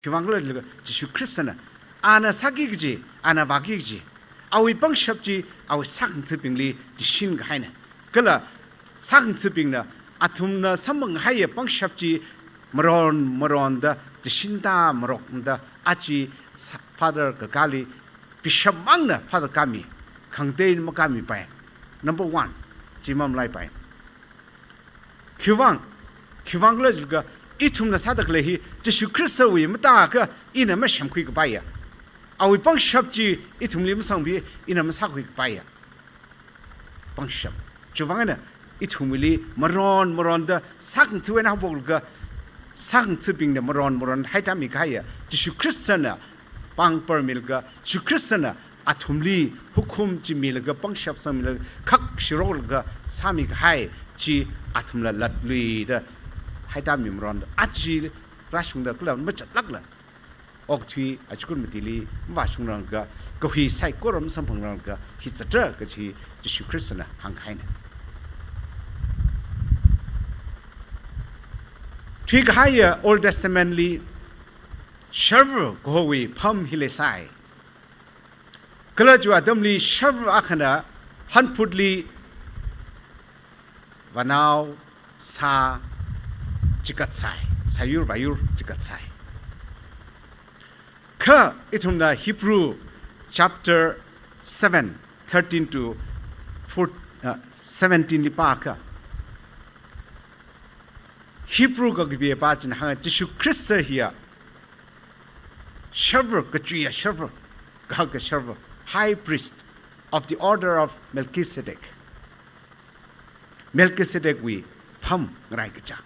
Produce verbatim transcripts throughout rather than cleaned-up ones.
Khiwuivang khala jilaga Jishu Khristana, ana sāki kaji, ana vāki kaji, awui pangshap chi awui sākhangathabingli chishin kahaina. Kala sākhangathabingna athumna samphang kahaiya pangshap chi maron maronda chishinda marokda aja sa-, Father kakāli Bishop mangna Father kāmi, khangatei makāmipai. Number one, chi mamalaipai. Khiwuivang, khiwuivang khala jilaga ithumna sāda khalei hi Jishu Khristawui matakha ina masemkhui kapaiya. Awui pangshap chi ithumli masangpi, ina masākhui kapaiya pangshap. Chiwuivang eina ithumwuili maron maronda sākhangatha eina haophoklaga, sākhangathabingna maron maron haitami kahaiya Jishu Khristana pāng parmilaga, Jishu Khristana athumli hukum chi milaga, pangshap sangmilaga, khak shiroklaga sāmi kahai chi athumla latluida haitami maronda aja rāshungda kala machatlākla okathui achikun matili mavāshungranglaga, kahui saikora masamphangranglaga hi zatda kaji Jishu Khristana hāngkahaina. Thuikahaiya Old Testament li sharva kahowui pham hi leisai. Kala chiwui atamli sharva akhana hanphutli vānao sā chikatsai, sāyur vāyur chikatsai. Kha ithumna Hebrew chapter seven, thirteen to four, uh, seventeen li pākha, Hebrew kakapiya pā china hānga Jishu Khrista hiya sharva, kachuiya sharva, kahaka sharva, high priest of the order of Melchizedek. Melchizedek wui pham ngarai kacha.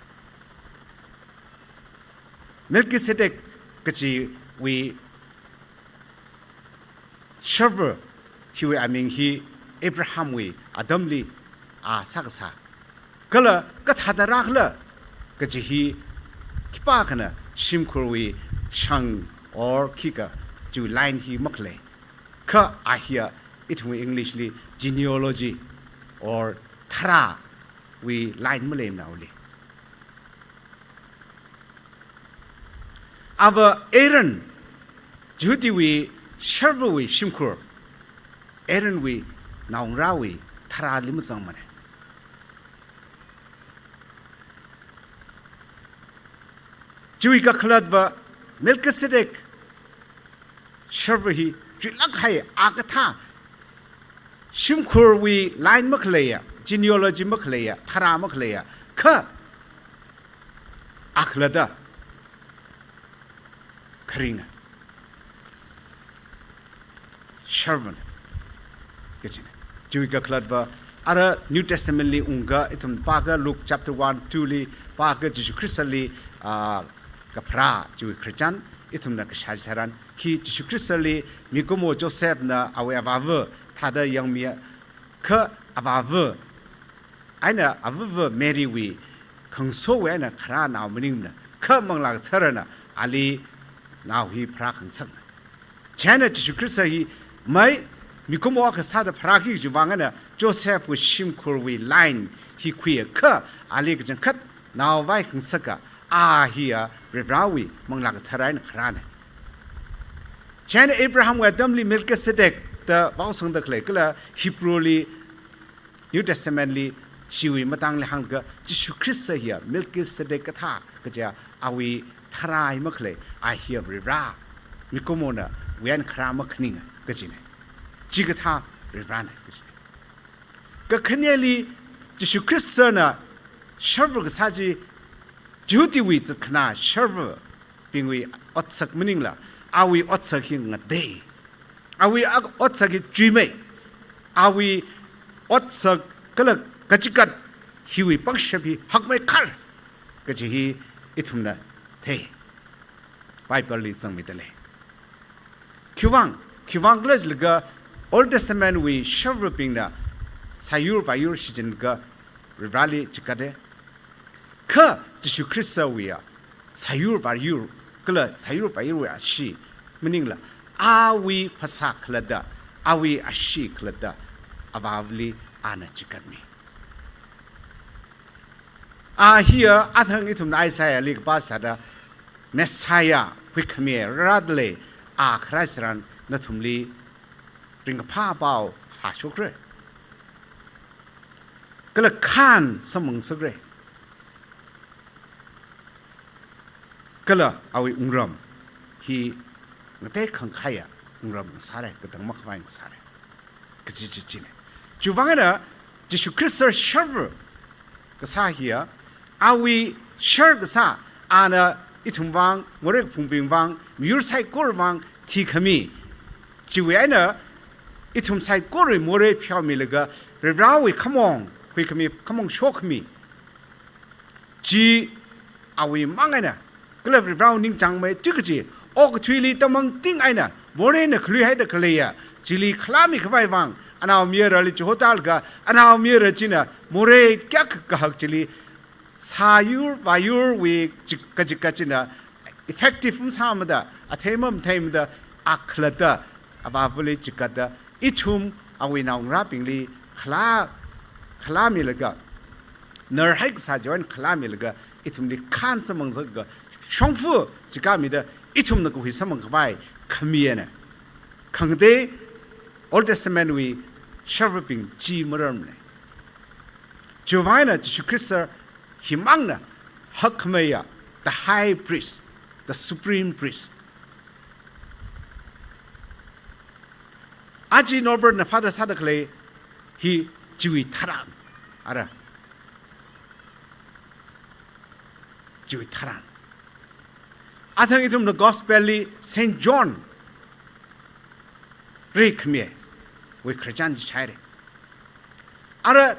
Melchizedek kajiwui sharva hiwui aming hi Abraham wui atamli a sākasā. Kala kathāda rākhala kaji hi khipākhana shimkhurwui shang or khikha chiwui line hi makhalei. Kha a hiya ithumwui English li genealogy or tharāwui line maleimana awuili. Ava Aaron, Jihudiwui sharvawui shimkhur, Aaronwui naongarāwui tharāli mazangmana. Chiwui kakhalatva Melchizedek sharva hi chuilāk kahai, a kathā shimkhurwui line makhaleiya, genealogy makhaleiya, tharā makhaleiya, kha a khalatta kharinga, sharvana kajina. Chiwui kakhalatva ara New Testament li ungakha ithum pākha Luke chapter one, two li pākha Jishu Khristali, ah, kapharā chiwui khararchan ithumna kashā tharan, khi Jishu Khristali mikumo Josephna awui avāva thāda yangmiya, kha avāva eina avava Mary wui khangasowui eina kharā nao maningmana, kha Manglā Katharana ali nao hi pharākhangasakna. Chieina Jishu Khrista hi mai mikumo akha sāda pharāki chiwuivang eina Joseph wui shimkhurwui line hi khuiya, kha ali kachangkhat nao vākhangasaka, a hiya Varivarāwui Manglā Kathara eina kharāna. Chieina Abrahamwui atamli Melchizedek da vaosangda khalei, kala Hebrew li, New Testament li chiwui matangli hāngakha Jishu Khrista hiya Melchizedek kathā kaja awui tharā hi makhalei, a hiya Varivarā, mikumona wuyan kharā makhaninga kajina. Chikathā Varivarāna kajina. Kakhaneli Jishu Khristana sharva kasā chi Jihudiwui zatkhanā sharvabingwui otsak maningla, awui otsak hi ngatei. Awui ak-, otsak hi chuimei. Awui otsak kala kachikat hiwui pangshap hi hakmeikhar kaji hi ithumna thei. Bible li zangmida lei. Khiwuivang, khiwuivang khala jilaga Old Testament wui sharvabingna sāyur vāyur shichinlaga Varivarāli chikata. Kha Jishu Khristawuiya sāyur vāyur kala sāyur vāyurwui ashee maningla, awui phasā khalatta, awui ashee khalatta Avāvali ana chikatmi. A hiya athang ithumna Isaiah li kapā sāda Messiah, huikhami rāda lei, a kharā tharan nathumli ringkaphā pao hāshokra. Kala khān samphang ngasakra. Kala awui wungram hi ngatei khangkhaiya wungram ngasāra, katang makhavai ngasāra. Kaji chi china. Chiwuivang eina Jishu Khrista sharva kasā hiya, awui shar kasā, ana ithum vang, morei kaphungbing vang, miyur saikora vang thikhami. Chiwui eina ithum saikorawui morei pheomilaga, Varivarāwui khamong, huikhami khamong shokhami chi awui mang eina, kala Varivarāwui ningchāngmeithui kaji, okathuili tamangting eina, moreina khaluihaida khaleiya, chili khalāmi khavai vang, anaomayarali chihotālaga, anaomayara china morei kayākha kahak chili, sāyur vāyurwui chik-, kachikat china effective masāmada, athei mamatheimada, a khalatta, avāvali chikatda, ithum awui naongarābingli khalā, khalāmilaga, narhai kasā chiwui eina khalāmilaga, ithumli khān samphang ngasaka, shongfa chikāmida, ithumna kahui samphang khavai khami eina, khangatei Old Testament wui sharvabing chi mararmana. Chiwuivang eina Jishu Khrista himangna hakkhameiya, the high priest, the supreme priest. Aja Norbert na Father sāda khalei hi chiwui tharan, ara, chiwui tharan. Athang ithumna Gospel li Saint John ri khami wui khararchan chi chāra. Ara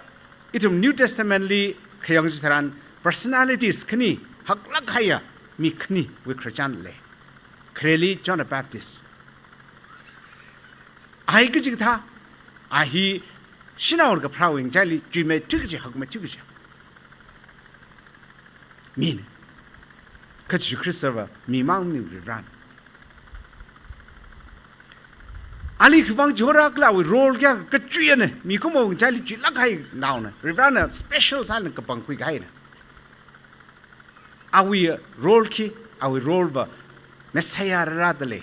ithum New Testament li khayang chitharan personalities khani, haklāk kahaiya mi khaniwui khararchan lei. Khareli John the Baptist. A hi kachikathā, a hi shanao kapharāwui ngachaili chuimeithui kaji, hakmeithui kaji mina. Kha Jishu Khristava mimang mi Varivarāna. Ali khivang chihorā khala awui role kayākha kachuiyana, mikumo ngachaili chuilāk kahai naona, Varivarāna special sālāk kapangkhui kahaina. Awui role khi, awui role va Messiah rārāda lei.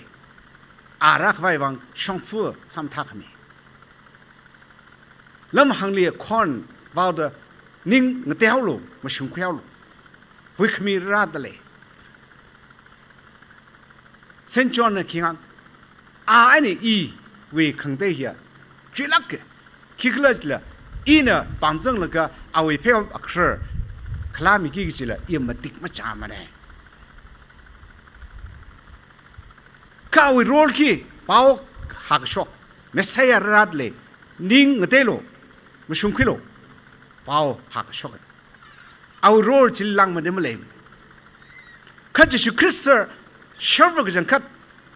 A rākhavai vang shongfa sāmathākhami. Lamhāngli khon vaoda ning ngateihaolu, mashungkhuihaolu. Huikhami rārāda lei. Saint John na khi hāng, a eina iwui khangatei hiya chuilāka. Khikhalajila, ina pamzanglaga awui pheihop akharar khalāmiki kajila i matik machāmana. Kha awui role khi pao hākashok, Messiah rārāda lei, ning ngateilu, mashungkhuilu, pao hākashok. Awui role chili lāngmada maleimana. Kha Jishu Khrista sharva kachangkhat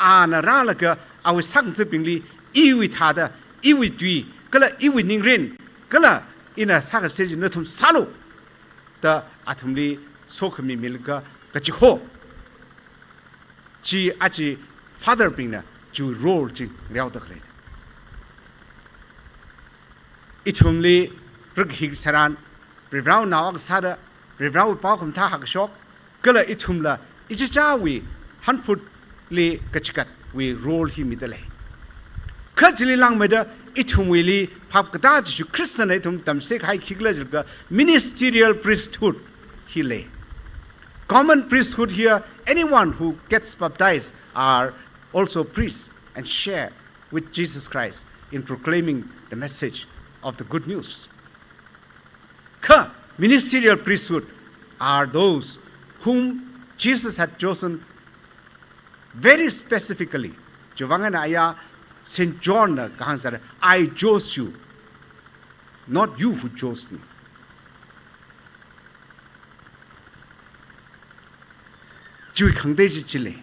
ana rālaga awui sākhangatha̱bingli iwui thāda, iwui tui, kala iwui ningrin, kala ina sākasā chi nathum sālu da athumli sokhami milaga kachiho. Chi aja Father bingna chiwui role chi ngareoda khalei. Ithumli rikhi tharan, Varivarāwui nao akha sāda, Varivarāwui pao khamathā hākashok, kala ithumla ichichāwui hanphutli kachikatwui role hi mida lei. Kha chili lāngmeida ithumwuili phap katā Jishu Khristana ithum tamchithei kahai khikhala jilaga ministerial priesthood hi lei. Common priesthood hiya, anyone who gets baptized are also priests and share with Jesus Christ in proclaiming the message of the good news. Kha ministerial priesthood are those whom Jesus had chosen very specifically. Chiwuivang eina aya Saint John na kahāng sāda, "I chose you, not you who chose me." Chiwui khangatei chi chi lei.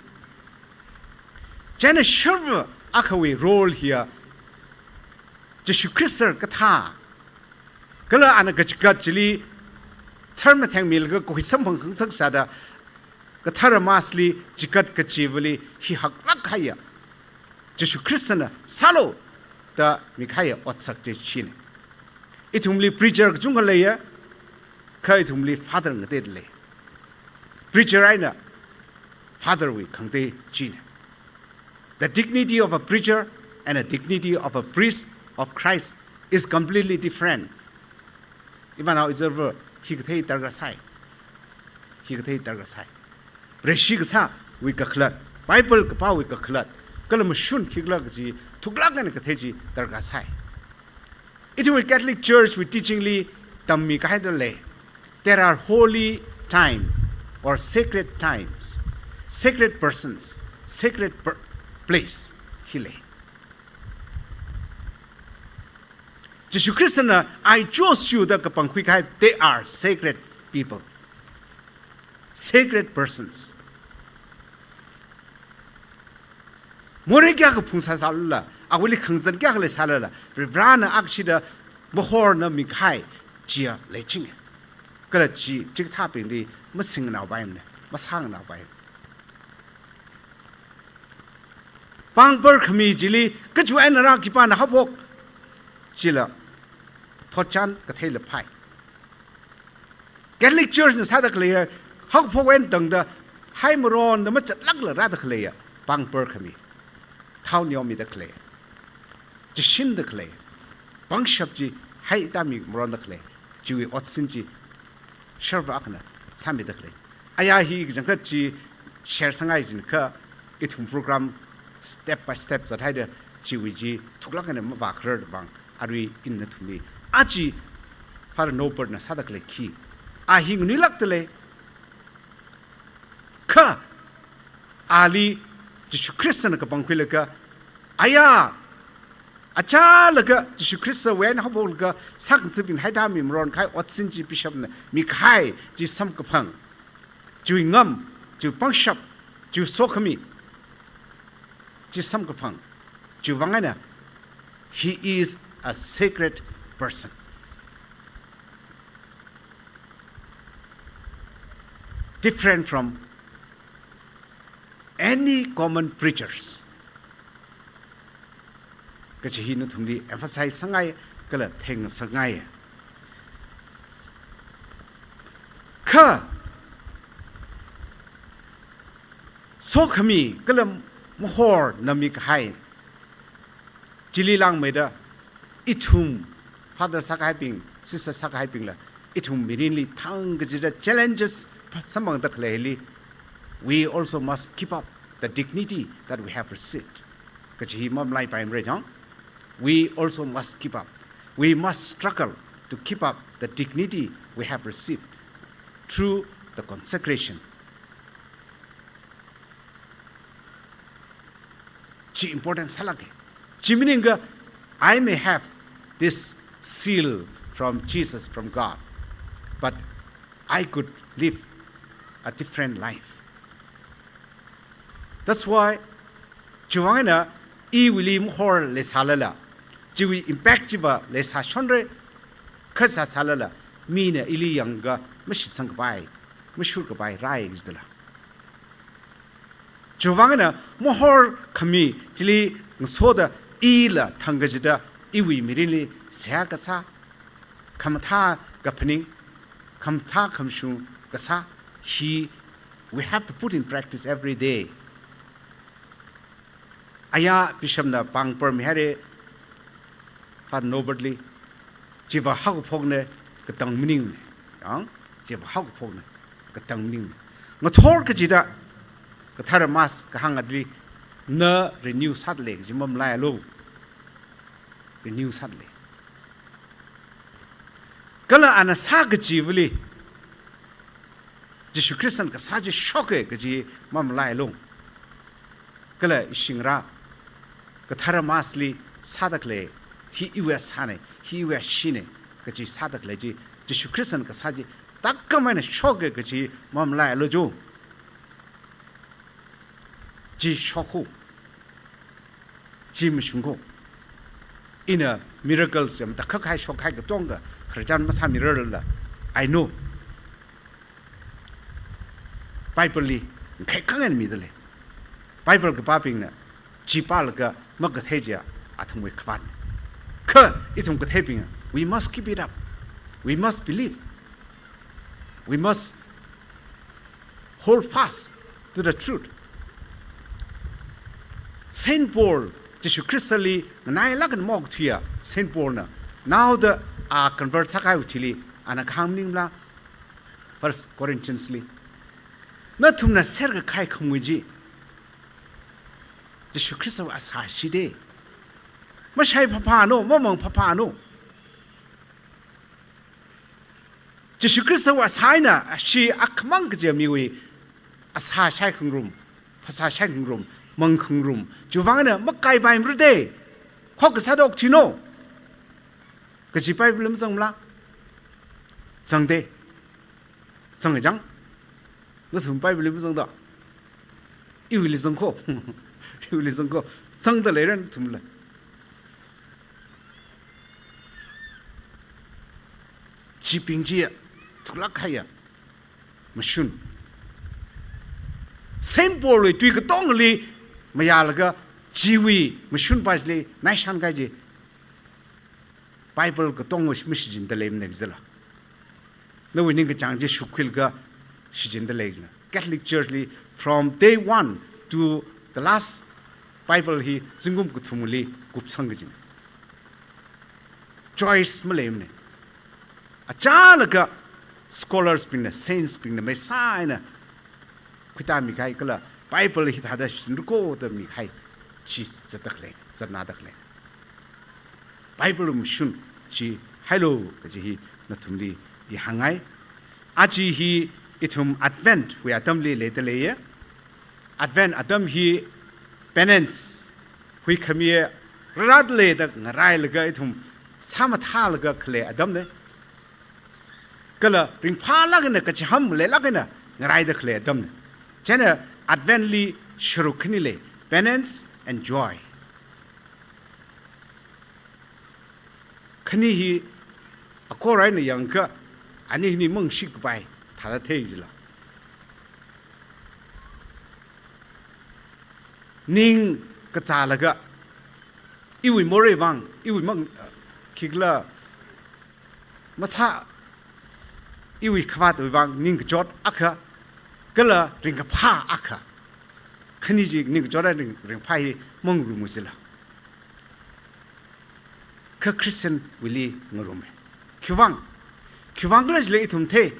Chieina sharva akhawui role hiya Jishu Khrista kathā, kala ana kachikat chili tharmatheng milaga kahui samphang khangasak sāda, kathara Mass li chikat kachivali hi haklāk kahaiya Jishu Khristana sālu da mikahaiya otsak chi china. Ithumli preacher kachungkha leiya, kha ithumli Father ngateida lei. Preacher eina Father wui khangatei china. The dignity of a preacher and the dignity of a priest of Christ is completely different. Ivan Hao Izerva hi kathei darkar sai. Hi kathei darkar sai. Vareshi kasāwui kakhalat, Bible kapāwui kakhalat, kala mashun khikhala kaji thuklāk eina kathei chi darkar sai. Ithumwui Catholic Church wui teaching li tammi kahaida lei. There are holy time or sacred times, sacred persons, sacred per-, place hi lei. Jishu Khristana "I chose you" da kapangkhui kahai, they are sacred people, sacred persons. Morei kayākha phungsāsālala, awuili khangazan kayākha leisālala, Varivarana akshida mahorna mikahai chiya leichinga. Kala chi chikathābingli masingnao paimana, masāngnao paimana. Pāngpar khami chili kachiwui eina rā khipāna haophok chila thotchan kathei laphai. Catholic Church na sāda khaleiya, haophok eina tangda, haimaronda machatlākla rāda khaleiya, pāngpar khami. Thao neomida khalei. Chishinda khalei. Pangshap chi haida mimaronda khalei. Chiwui otsin chi sharva akhana sāmida khalei. Aya hi kachangkhat chi share sāngai jin kha ithum program step by step zathaida chiwui chi thuklāk eina mavākharar vang arui ina nathumli aja Father Norbert na sāda khalei khi. A hi nganuilākda lei. Kha ali Jishu Khristana kapangkhuilaga, aya, achālaga Jishu Khristawui eina haophoklaga sākhangathabing haida mimaron kahai otsin chi bishopna mikahai chi samkaphang, chiwui ngam, chiwui pangshap, chiwui sokhami chi samkaphang, chiwui vang eina, he is a sacred person. Different from any common preachers. Kachi hi nathumli emphasize sāngai, kala theng sāngai. Kha, sokhami kala mahorna mikahai chili langmeida, ithum, father sākahaibing, sister sākahaibingla, ithum mirinli thang kachida challenges samphangda khaleili, we also must keep up the dignity that we have received. Kachi hi mamalaipaimara jang. We also must keep up. We must struggle to keep up the dignity we have received through the consecration. Chi important sālāka. Chi meaning kha, I may have this seal from Jesus, from God, but I could live a different life. That's why, chiwui vang eina iwuili mahor leisālala, chiwui impact chiva leisāshonra, kha sāsālala, mina ili yangakha mashitsang kapai, mashur kapai rai jidala. Chiwui vang eina mahor khami chili ngasoda ila thang kachida iwui mirinli seihā kasā, khamathā kaphaning, khamathā khamashung kasā hi we have to put in practice every day. Aya bishopna pāngpar mihaira, Father Norbert li, chiva haokaphokna katang maningmana. Yang, chiva haokaphokna katang maningmana. Ngathor kachida, kathara Mass kahāng athumli, na renew sāda lei kaji mamalaialu. Renew sāda lei. Kala ana sā kachivali, Jishu Khristana kasā chi shoka kaji mamalaialu. Kala ishingra, kathara Mass li sāda khalei, hi iwui asāna, hi iwui ashina, kaji sāda khalei chi, Jishu Khristana kasā chi, takam eina shoka kaji mamalaialu jo. Chi shokho. Chi mashungho. Ina miracles yam takhak hai shok hai katonga khararchan masāmirarla, I know. Bible li ngakhai khangai mida lei. Bible kapābingna chi pālaga makathei chiya athumwui khavāt. Kha ithum katheibing, we must keep it up. We must believe. We must hold fast to the truth. Saint Paul, Jishu Khristali nganailāk eina maokthuiya Saint Paul na, naoda a convert sākahaiwui thili, ana kahāng maningla, First Corinthians li, nathumna serkakahai khamui chi Jishu Khristawui asā shide. Mashai phaphāno, mamang phaphāno. Jishu Khristawui asā eina ashee akhamang kaja miwui asā shaikhangarum, phasā shaikhangarum, mangkhangarum, chiwuivang eina makaipaimarade. Khokkha sāda okthuino kaji Bible li mazangmala? Zangde. Zanga chang? Nathum Bible li mazangda? Iwuili zangko. Iwuili zangko. Zangda leira nathumla. Chibing chiya thuklāk kahaiya mashun. Saint Paul wui tui katongali mayālaga chiwui mashun pa chili naishan kahai chi Bible katongwui mashichinda leimana kajila. Nawui ningkachāng chi shukkhuilaga shichinda lei kajina. Catholic Church li from day one to the last Bible hi zingkum kathumli kupsang kajina. Choice maleimana. Achālakha scholars bingna, saints bingna, maisā eina khuitā mikahai kala Bible hithāda shichinrako da mikahai chi zatda khalei, zatnada khalei. Bible mashun chi hailo kaji hi nathumli i hāngngai. Aja hi ithum Advent wui atamli leida leiya. Advent atam hi penance, huikhami rārada leida ngarailaga ithum sāmathālaga khalei atamna. Kala ringphālāk eina kachiham leilāk eina ngaraida khalei atamna. Chieina Advent li sharuk khani lei, penance and joy. Khani hi akor eina yangakha, ani hini mangshik kapai thāda thei jila. Ning kazālaga, iwui morei vang, iwui mang, khikhala masā, iwui khavātwui vang ningkachot akha, kala ringkaphā akha. Khani chi ningkachot eina ring, ringphā hi mangarumu jila. Kha Christian wuili ngarume. Khiwuivang, khiwuivang khala jila ithum thei,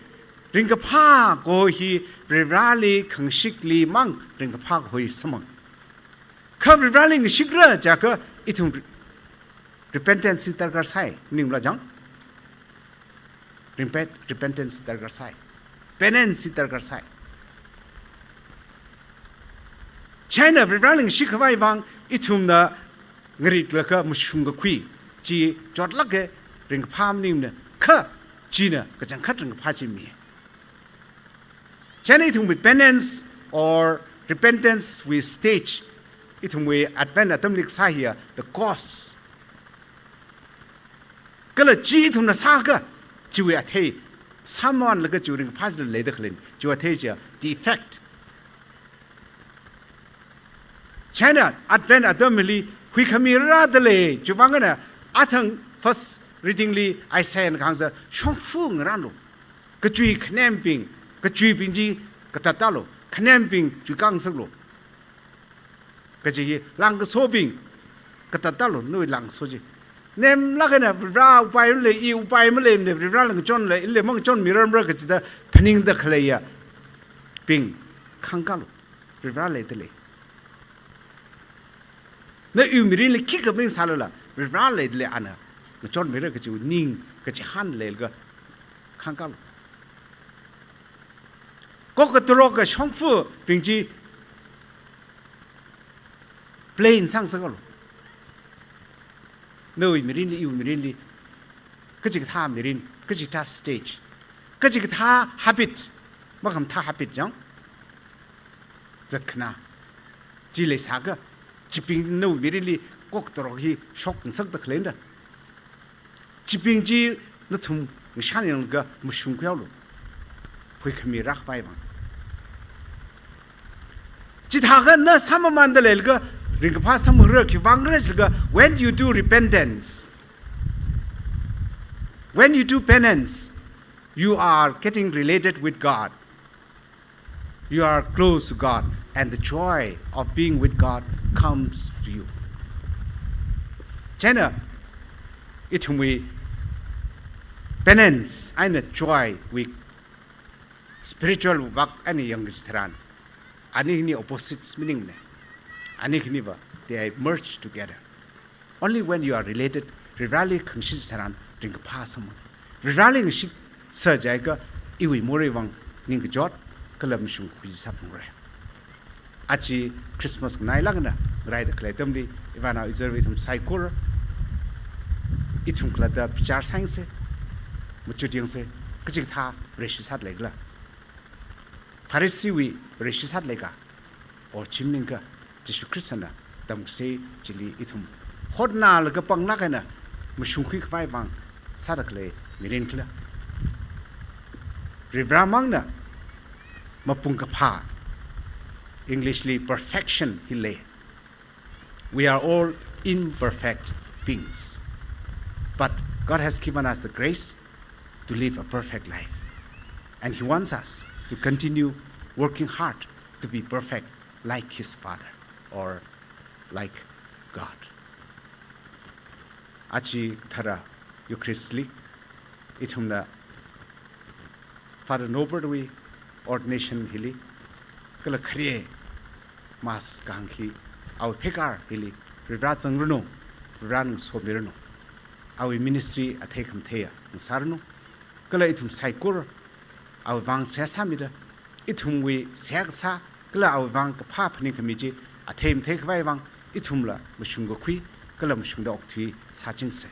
ringkaphā kaho hi Varivarali khangashikli mang ringkaphā kaho hi samphang. Kha Varivarali ngashikra jiakha ithum re-, repentance darkar sai, maningla chang? Repent, repentance darkar sai. Penance darkar sai. Chieina Varivarali ngashik khavai vang ithumna ngaritlaga mashung kakhui chi chotlāka, ringkaphā maningmana, kha china kachangkhat ringkaphā chi mi. Chieina ithumwui penance or repentance wui stage, ithumwui Advent atamli kasā hiya the cause. Kala chi ithumna sāakha, chiwui athei, sāmamānlaga chiwui ringkaphā chila leida khalei, chiwui athei chiya the effect. Chieina Advent atamli huikhami rārada lei, chiwuivang eina athang first reading li Isaiah na kahāng sā, shongfa ngarānlu. Kachui khanembing, kachuibing chi katattālu, khanembing chuikāngasaklu. Kaji hi langkasobing katattālu, nawui langkaso chi. Nemlāk eina Varivara upai malei, i upai maleimana, Varivarali ngachonla, ili mangachonmirarmara kachida phaningda khaleiyabing khangakālu. Varivara leida lei. Na iwui mirinli khikha maning sālala, Varivara leida lei, ana ngachonmira kajiwui ning kachihān leilaga khangakālu. Kok katarok kashongfabing chi plain sāngasaklu. Nawui mirinli, iwui mirinli, kachikathā mirin, kachikathā stage, kachikathā habit, makhamathā habit chang zatkhanā chi leisāakha, chibing nawui mirinli kok katarok hi shokngasakda khaleina. Chibing chi nathum ngashan yanglaga mashungkhuihaolu. Huikhami rākhavai vang. Chithākha na sāmamānda leilaga ringkaphā samphangrar khiwuivang khala jilaga, when you do repentance, when you do penance, you are getting related with God. You are close to God, and the joy of being with God comes to you. Chieina, ithumwui penance eina joy wui spiritual work eina yangkachi tharan, ani khani opposites meaning ne. Ani khaniva, they merge together. Only when you are related, Varivarali khangashit tharan ringkaphā samphang. Varivarali ngashit sā jiakha iwui moreiwui vang ningkachot kala mashungkakhui sāphalungra. Aja Christmas nganai lākna ngaraida khalei atamli, ivānao izarva ithum saikora, ithum khalatta bichar sāyangsa, machut yangsa, kachikathā Vareshi sāda leikhala. Pharisee wui Vareshi sāda leika, or chi maningakha Jishu Khristana tamkasei chili ithum hotnalaga panglāk eina mashungkhui khavai vang sāda khalei mirin khala. Varivaramangna mapung kaphā, English li perfection hi lei. We are all imperfect beings. But God has given us the grace to live a perfect life. And He wants us to continue working hard to be perfect like His Father or like God. Aja kathara Eucharist li ithumna Father Norbert wui ordination hili, kala khare Mass kahāng hi, awui pheikar hili Varivara zangranu, Varivara ngasomiranu. Awui ministry athei khamatheiya ngasāranu. Kala ithum saikora awui vang seihā sāmida, ithumwui seihā kasā kala awui vang kaphā phaningkhami chi athei mathei khavai vang ithumla mashungkakhui kala mashungda okthui sāchingsa.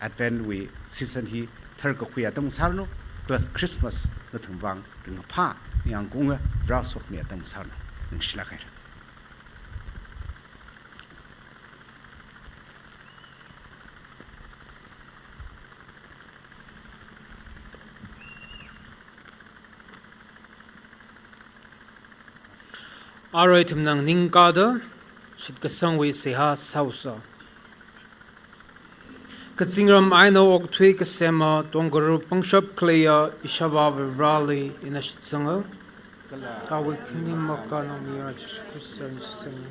Advent wui season hi tharkakhui atam ngasāranu, kala Christmas nathum vang ringkaphā ningyāng kaunga, rāshokmi atam ngasāranu. Ningshilāk haira. Arui ithumna nganingkāda shitkasangwui seihā sāusa. Kazingram eina okathui kasema tongkharar pangshap khaleiya ishāvā Varivarali ina shitsanga. Awui khanim makā naomayara Jishu Khristali shitsanga.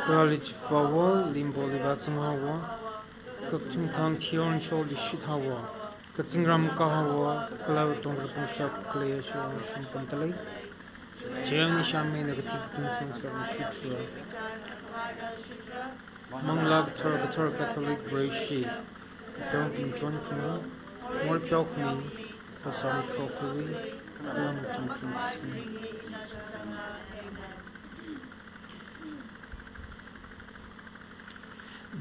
Kala lichipvāhaowa, limboli vāzanghaowa, kakathuma thang thiyonsholi shithaowa, kazingram kāhaowa, kala tongkharar pangshap khaleiya ishāvāli shongpamda lei. Chieina ishāmeina kathi kathum sangsa mashitra. Manglā kathar, kathara Catholic Vareshi, katongabing chonkhami, morei pheokhami, phasā mashok khavai, kala mathang chungsi.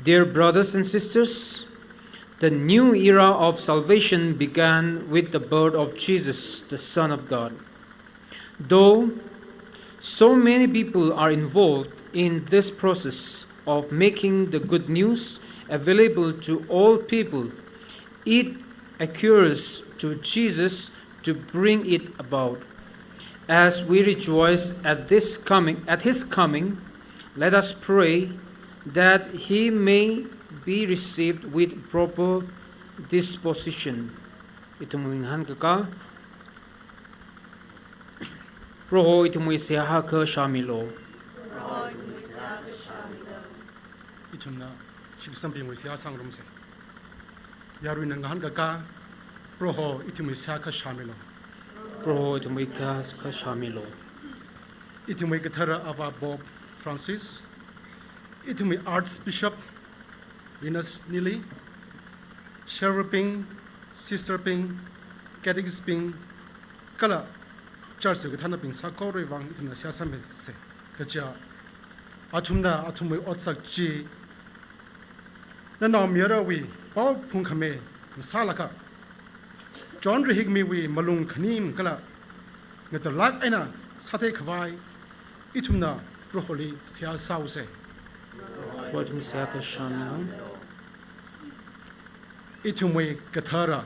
Dear brothers and sisters, the new era of salvation began with the birth of Jesus, the Son of God. Though so many people are involved in this process of making the good news available to all people, it occurs to Jesus to bring it about. As we rejoice at this coming, at his coming, let us pray that he may be received with proper disposition. Ithumwui ngahānkakā. Proho ithumwui seihā akha shāmilu. Ithumna shitkasangbingwui seihā sāngarumsa. Yaruina ngahānkakā, Proho ithumwui seihā akha shāmilu. Proho ithumwui seihā akha shāmilu. Ithumwui kathara Avā Pope Francis, ithumwui Archbishop Venus Nili, Shepherd bing, Sister bing, Catechist bing, kala church wui kathānabing sākorawui vang ithumna seihā sāmisa. Kaja athumna athumwui otsak chi nanaomayarawui pao phungkhami masālakha, John Rahikmiwui malung khanim kala ngatalāk eina sāthei khavai ithumna Proholi seihā sāusa. Proho ithumwui seihā akha shāmilu. Ithumwui kathara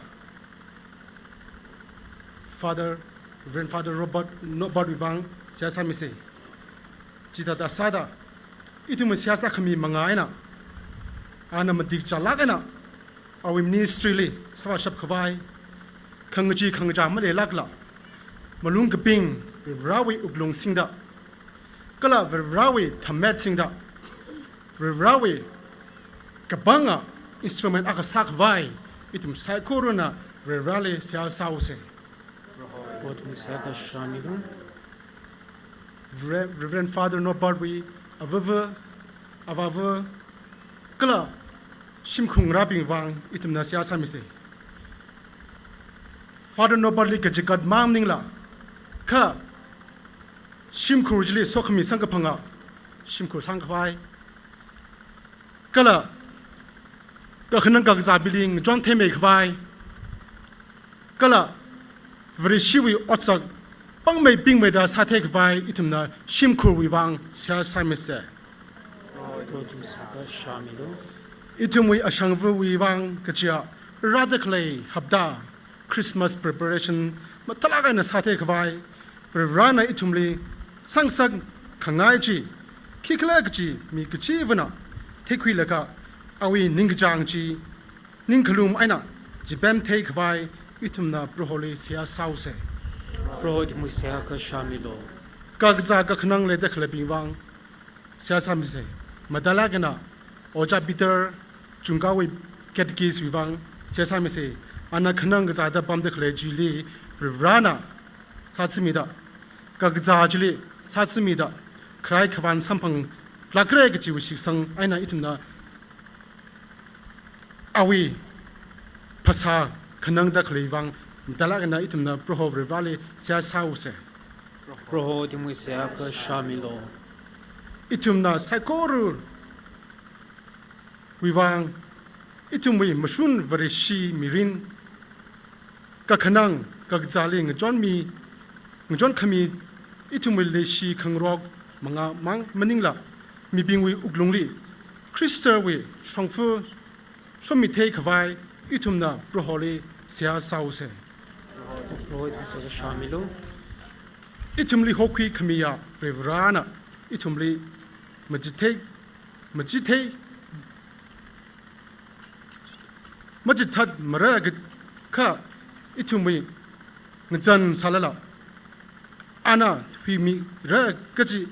Father, Reverend Father Robert Norbert wui vang seihā sāmisa. Chithāda sāda, ithum seihā sākhami manga eina, ana matik chālāk eina, awui ministry li sāvāshap khavai, khangachee khangachā maleilākla, malung kaping Varivarawui wuklung singda, kala Varivarawui thamet singda, Varivarawui kapanga instrument akha sākhavai, ithum saikorana Varivarali seihā sāusa. Proho ithumli seihā kachāmilu. Rev-, Reverend Father Norbert wui avāva, avāva, kala shimkhur ngarābing vang ithumna seihā sāmisa. Father Norbert li kachikat mang maningla, kha shimkhur chili sokhami samkaphanga shimkhur sangkhavai, kala kakhanang kakazābingli ngachon theimei khavai, kala Vareshiwui otsak pangmei pingmeida sāthei khavai ithumna shimkhurwui vang seihā sāmisa. Proho ithumli seihā kachāmilu. Ithumwui ashangvawui vang kachiya rāda khalei hapta Christmas preparation mathālāk eina sāthei khavai, Varivarana ithumli sāngasak khangai chi khikhala kachi mi kachivana theikhuilaga, awui ningkachāng chi ningkhalum eina chipemthei khavai ithumna Proholi seihā sāusa. Proho ithumli seihā kachāmilu. Kakazā kakhanang leida khaleibing vang seihā sāmisa. Matailāk eina Ojā Peter, chungkawui catechist wui vang seihā sāmisa. Ana khanang kazāda pamda khalei chili Varivarana sāzamida, kakazā chili sāzamida, kharai khavān samphanglākra kachiwui shitsang eina ithumna awui phasā khanangda khalei vang matailāk eina ithumna Proho Varivarali seihā sāusa. Proho ithumli seihā kachāmilu. Ithumna saikorawui vang, ithumwui mashun Vareshi mirin, kakhanang kakazāli ngachonmi, ngachonkhami ithumwui leishi khangarok manga mang maningla, mibingwui wuklungli Khristawui shongfa somithei khavai ithumna Proholi seihā sāusa. Proho ithumli seihā kachāmilu. Ithumli hokhui khamiya Varivarana ithumli machithei, machithei, machithat mara ka-, kha ithumwui ngazan sālala, ana huimira kachi,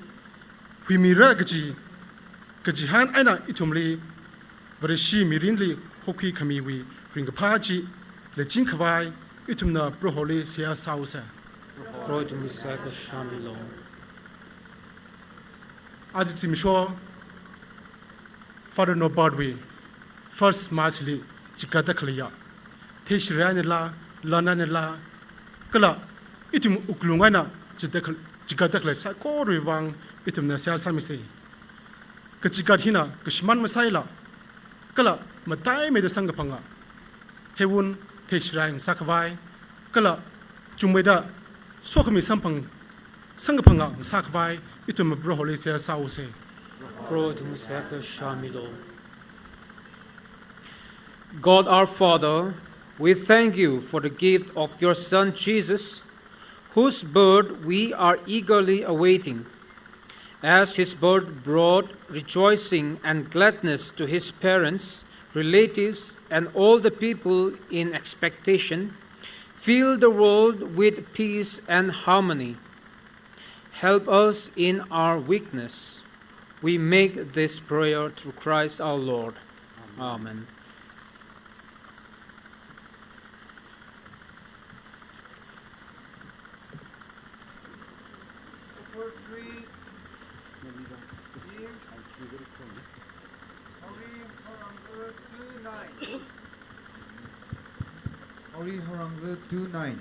huimira kachi, kachihān eina ithumli Vareshi mirinli hokhui khamiwui ringkaphā chi leiching khavai ithumna Proholi seihā sāusa. Proho ithumli seihā kachāmilu. Aja zimiksho Father Norbert wui first mass li chikatda khaleiya, theishirānila, lanānila, kala ithum wuklung eina chida khal-, chikatda khalei saikorawui vang ithumna seihā sāmisa. Kachikat hina kashimān masāla, kala mataimeida samkaphanga heiwun theishirā ngasā khavai, kala chungmeida sokhami samphang, samkaphanga ngasā khavai ithumna Proholi seihā sāusa. Proho ithumli seihā kachāmilu. God our Father, we thank you for the gift of your Son Jesus, whose birth we are eagerly awaiting. As his birth brought rejoicing and gladness to his parents, relatives, and all the people in expectation, fill the world with peace and harmony. Help us in our weakness. We make this prayer through Christ our Lord. Amen. Four three. Hori Horangvu two nine. Hori Horangvu two nine.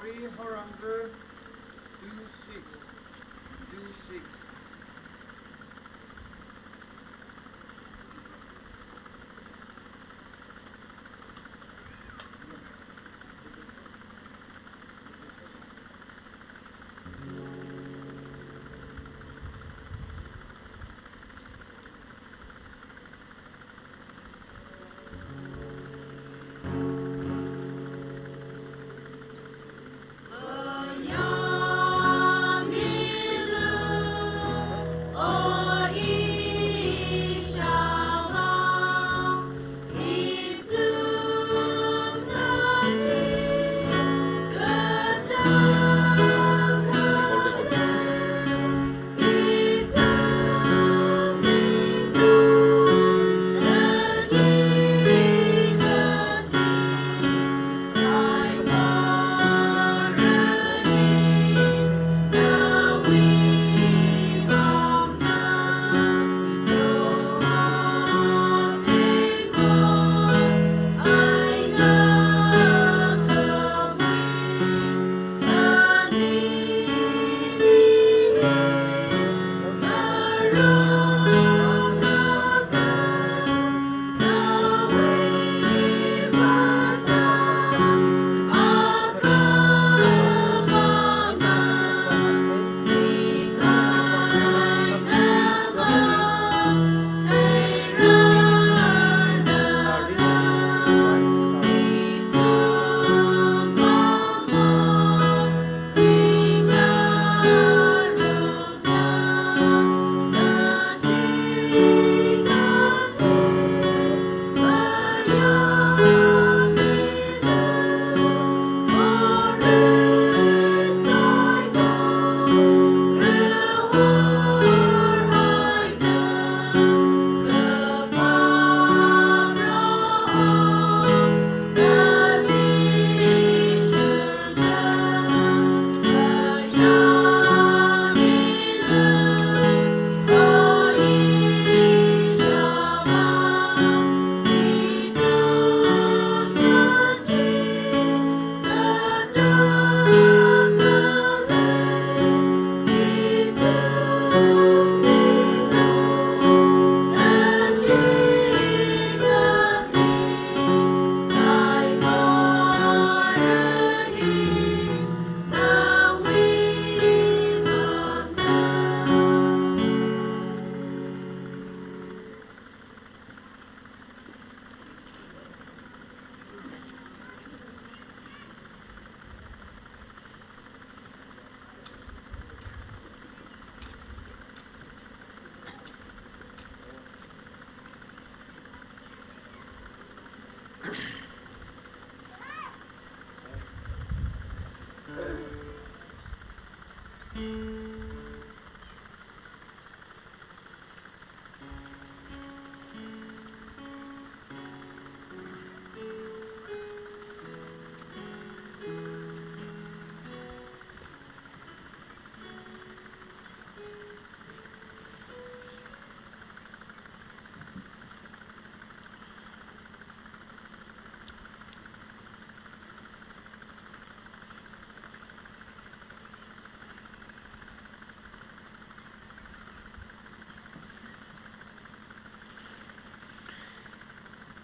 Three, horangga two six, two six.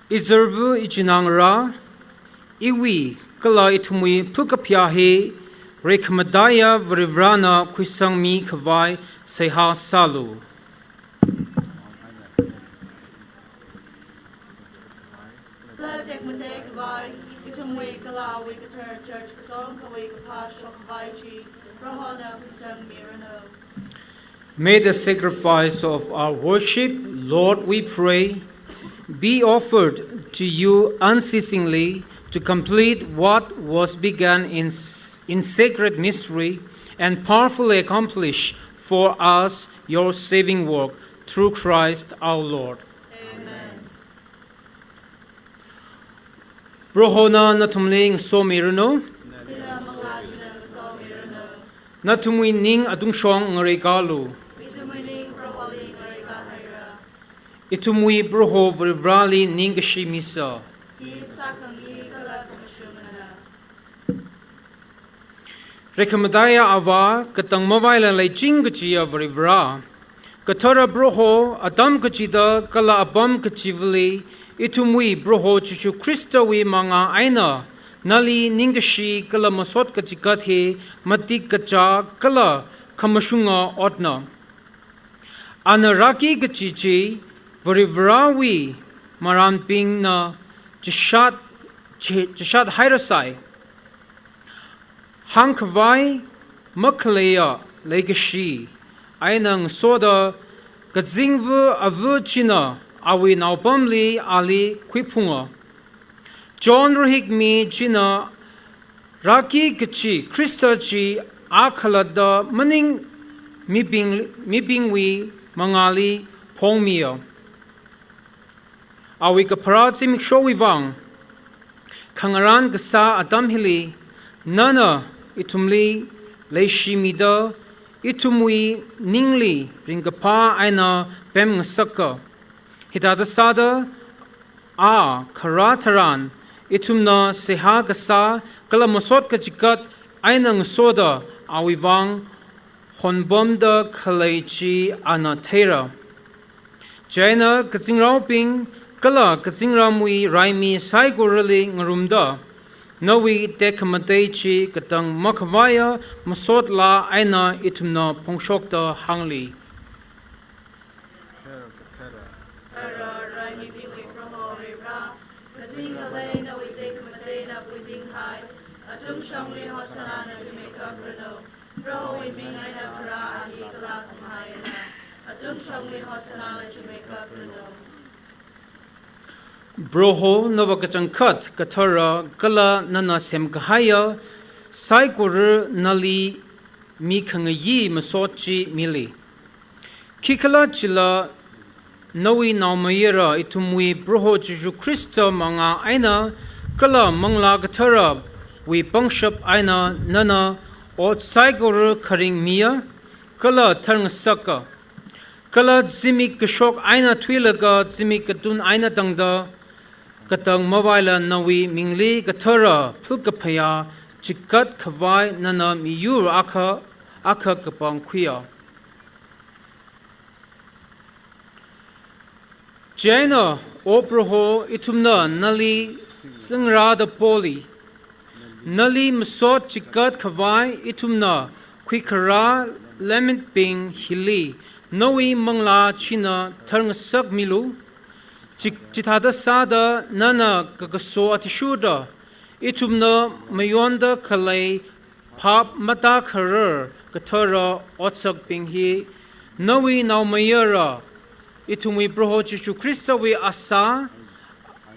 Izarva ichinā ngarā, iwui kala ithumwui phakaphayā hi reikhamataiya Varivarāna khuisangmi khavai seihā sālu. Kala tekmatei khavai, ithumwui kala awui kathara church katonga kawui kaphā shok khavai chi, Prohona khuisangmiranu. May the sacrifice of our worship, Lord, we pray, be offered to you unceasingly to complete what was begun in, s- in sacred mystery and powerfully accomplish for us your saving work through Christ our Lord. Amen. Prohona nathumli ngasomiranu. Nathumwui ning atungshong ngareikalu. Ithumwui Proho Varivarāli ningkashi misa. Hi sākhangayi kala khamashungana. Reikhamataiya Avā, katang mavaila leiching kachiya Varivara, kathara Proho, atam kachida kala apam kachivali ithumwui Proho Jishu Khristawui manga eina nali ningkashi kala masot kachigat hi matik kachā kala khamashunga otna. Ana rāki kachi chi Varivarawui marānbingna chishat, chi-, chishat hairasai. Hāngkhavai makhaleiya leikashi eina ngasoda kazingva ava china awui naopamli ali khuiphunga. John rahikmi china rāki kachi Khrista chi a khalatta maning mibing, mibingwui mangāli phongmiya. Awui kapharā zimikshowui vang khangarān kasā atam hili, nana ithumli leishimida ithumwui ningli ringkaphā eina pemngasaka. Hithāda sāda, a kharā tharan ithumna seihā kasā kala masot kachigat eina ngasoda awui vang honpamda khalei chi ana theira. Chieina kazingraobing kala kazingramwui raimi saikorali ngarumda, nawui tekhamatei chi katang makhavaiya masot laa eina ithumna phongshokta hāngli. Ara raimibingwui Proho Varivara, kazing ngalei nawui tekhamateina puitinghai, athumshongli Hosanna na chimeikapranu, Prohowui ming eina kharā a hi kalā khamahai eina, athumshongli Hosanna na chimeikapranu. Proho, nava kachangkhat kathara kala nana semkahaiya saikora nali mikhangayi masot chi mili. Khikhalajila nawui naomayara ithumwui Proho Jishu Khrista manga eina kala Manglā Katharawui pangshap eina nana ot saikora kharing miya kala tharngasaka. Kala zimik kashok eina thuilaga zimik katun eina tangda, katang mavaila nawui mingli kathara phakaphayā chigat khavai nana miyur akha akha kapangkhuiya. Chieina, O Proho, ithumna nali zingrāda poli. Nali masot chigat khavai ithumna khuikharā lemmitbing hili nawui manglā china tharngasakmilu. Chi-, chithāda sāda nana kakaso athishurda ithumna mayonda khalei phap matākharar kathara otsakbing hi nawui naomayara ithumwui Proho Jishu Khristawui asā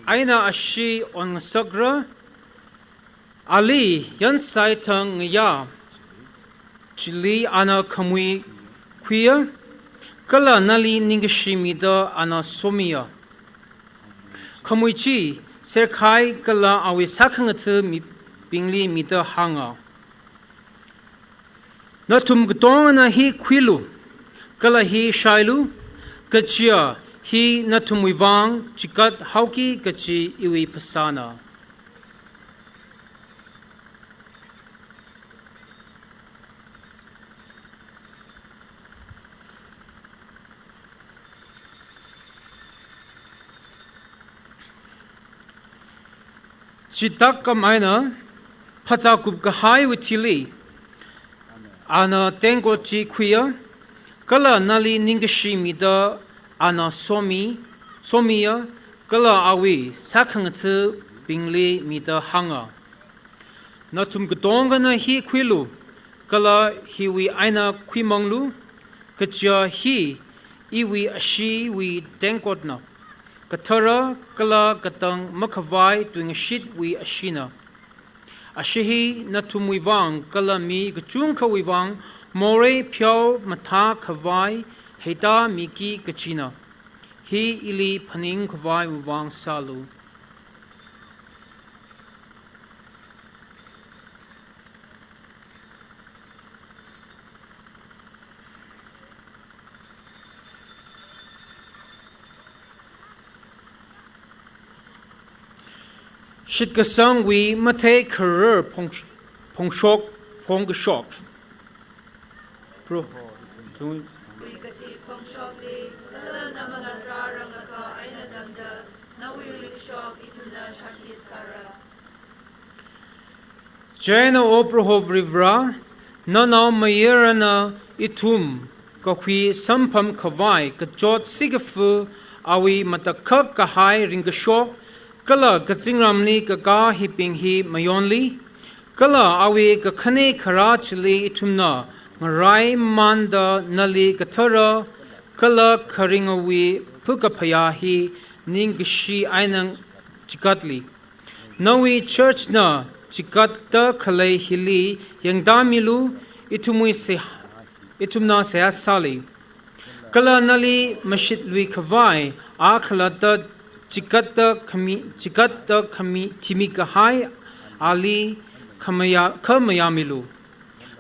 eina ashee onngasakra. Ali yansai thang ngayā chili ana khamui khuiya, kala nali ningkashi mida ana somiya. Khamui chi serkhai kala awui sākhangatha mibingli mida hānga. Nathum katongana hi khuilu, kala hi shailu, kajiya hi nathumwui vang chigat haoki kaji iwui phasāna. Chithākam eina, phazā kupkahaiwui thili, ana tengkot chi khuiya, kala nali ningkashi mida ana somi, somiya, kala awui sākhangathabingli mida hānga. Nathum katongana hi khuilu, kala hiwui eina khuimanglu, kajiya hi iwui asheewui tengkotna, kathara kala katang makhavai tuingashitwui asheena. Ashee hi nathumwui vang kala mi kachungkhawui vang morei pheomathā khavai heita miki kajina. Hi ili phaningkhavaiwui vang sālu. Shitkasangwui matheikharar phong-, phongshok phongkashok. Proho, ithum, nawui kachi phongshokli, kala na manglā rāranglakha eina tangda, nawui ringshok ithumna shākhi sāra. Chieina O Proho Varivara, nanaomayarana ithum kahui samphangkhavai kachot sikafu awui matakhak kahai ringkashok, kala kazingramli kakā hibing hi mayonli, kala awui kakhane kharā chili ithumna ngaraimamānda nali kathara kala kharingawui phakaphayā hi ningkashi eina chikatli. Nawui church na chikatta khalei hili yangtāmilu, ithumwui se-, ithumna seihā sāli. Kala nali mashitluikhavai a khalatta chikatta khami, chikatta khami, thimi kahai ali khamayā, khamayāmilu.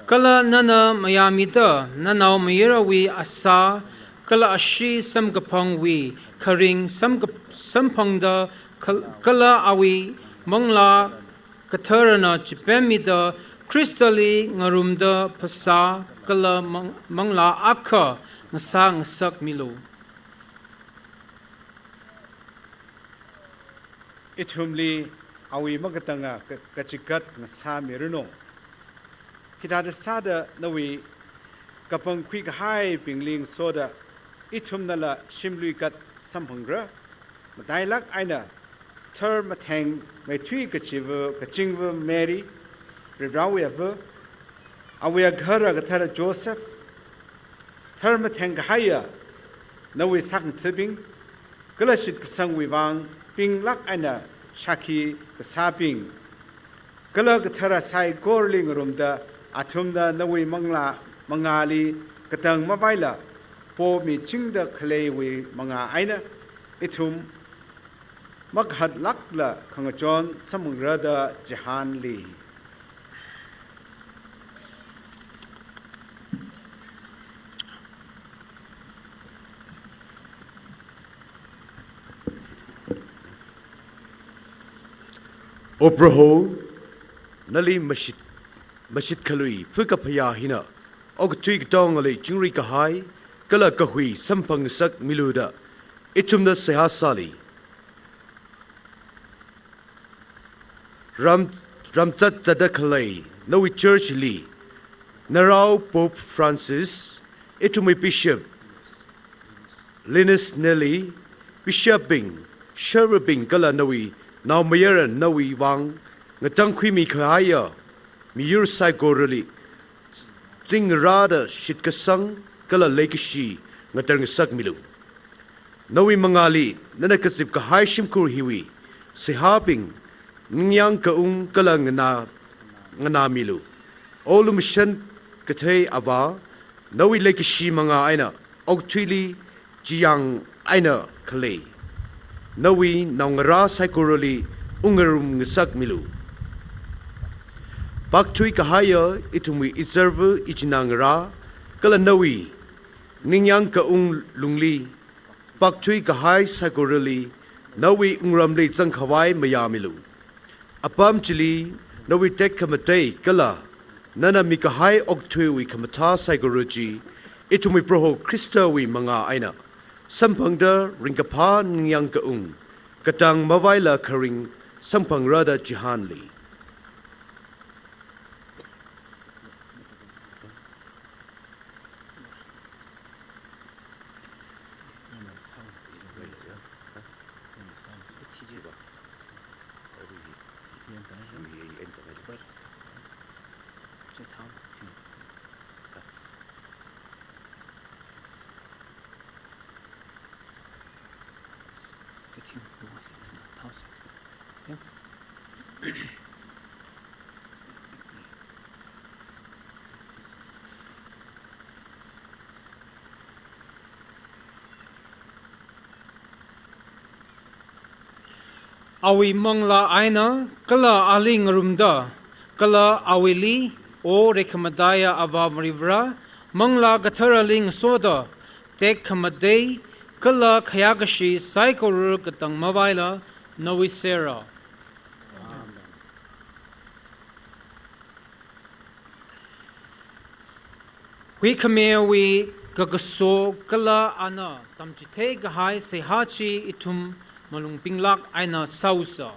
Kala nana mayāmida nanaomayarawui asā kala ashee samkaphangwui kharing samka-, samphangda kal-, kala awui Manglā Katharana chipemmida Khristali ngarumda phasā kala mang-, manglā akha ngasā ngasakmilu. Ithumli awui makatanga ka-, kachikat ngasāmiranu. Hithāda sāda nawui kapangkhui kahaibingli ngasoda ithumnala shimlui kat samphangra. Matailāk eina tharmatheng meithui kachiva, kachingva Mary, Varivarawui ava, awui agahara kathara Joseph, tharmatheng kahaiya nawui sākhangathabing, kala shitkasangwui vang pinglāk eina shākhi kasābing, kala kathara saikorali ngarumda athumna nawui manglā mangāli katang mavaila pomichingda khaleiwui mangā eina ithum makahatlākla khangachon samphangra da chihānli. O Proho, nali mashit, mashitkhalui phakaphayā hina okathui katongali chingri kahai kala kahui samphangngasakmilu da ithumna seihā sāli. Ram, ramzat zatda khalei nawui church li, narao Pope Francis, ithumwui Bishop Linus Nelly, Bishop bing, Sharvabing kala nawui naomayara nawui vang ngatangkhuimi kahaiya miyur saikorali zingrāda shitkasang kala leikashi ngatar ngasakmilu. Nawui mangāli nana kazip kahai shimkhur hiwui seihābing ningyāng kaung kala nganā, nganāmilu. O lumashan kathei Avā, nawui leikashi mangā eina okathuili chiyāng eina khalei nawui naongarā saikorali ungngarum ngasakmilu. Pakthui kahaiya ithumwui izarva ichinā ngarā kala nawui ningyāng kaung lungli pakthui kahai saikorali nawui wungramli zangkhavai mayāmilu. Apam chili nawui tekhamatei kala nana mikahai okathuiwui khamathā saikora chi ithumwui Proho Khristawui mangā eina samphangda ringkaphā ningyāng kaung katang mavaila kharing samphangra da chihānli. Awui manglā eina kala ali ngarumda, kala awuili, O reikhamataiya Avā Varivara, Manglā Katharali ngasoda, tekhamatei kala khayākashi saikora katang mavaila nawui sera. Amen. Huikhamewui kakaso kala ana tamchithei kahai seihā chi ithum malung pinglāk eina sāusa.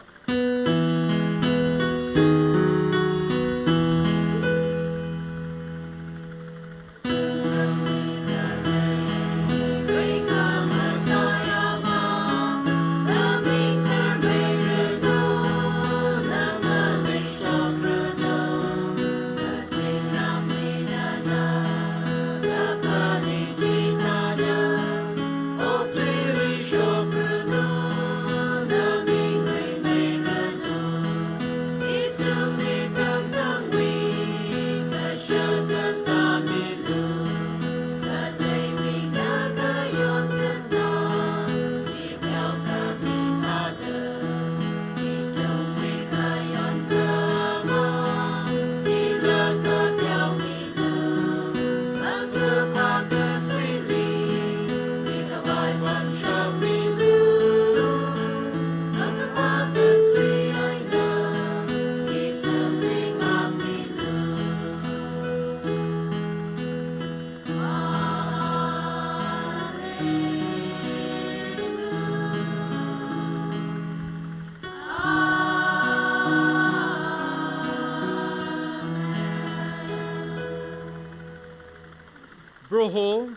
Proho,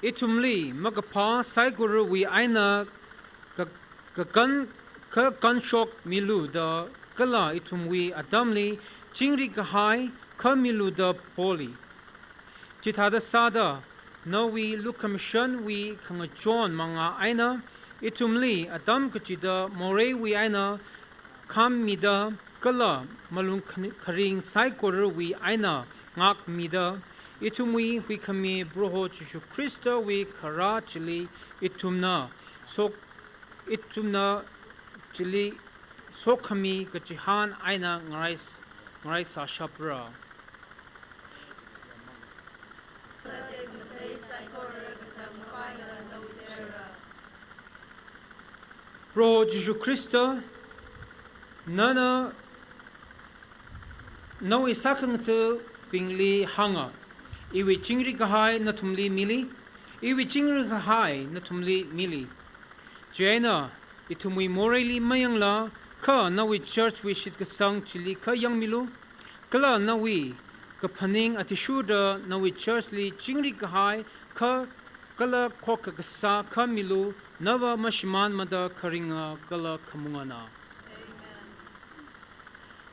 ithumli makaphā saikorawui eina ka-, kakan-, kakānshok milu da kala ithumwui atamli chingri kahai khamilu da poli. Chithāda sāda, nawui lukhamashanwui khangachon manga eina, ithumli atam kachida moreiwui eina khammida kala malung khan-, kharing saikorawui eina ngākmida, ithumwui huikhami Proho Jishu Khristawui kharā chili ithumna sok-, ithumna chili sokhami kachihān eina ngarai s-, ngarai sāshapra. Proho Jishu Khrista, nana nawui sākhangathabingli hānga, iwui chingri kahai nathumli mili, iwui chingri kahai nathumli mili. Chieina, ithumwui moreili mayangla, kha nawui church wui shitkasang chili kha yangmilu, kala nawui kaphaning athishurda nawui church li chingri kahai kha kala khokkha kasā khamilu, nava mashimānmada kharinga kala khamungana.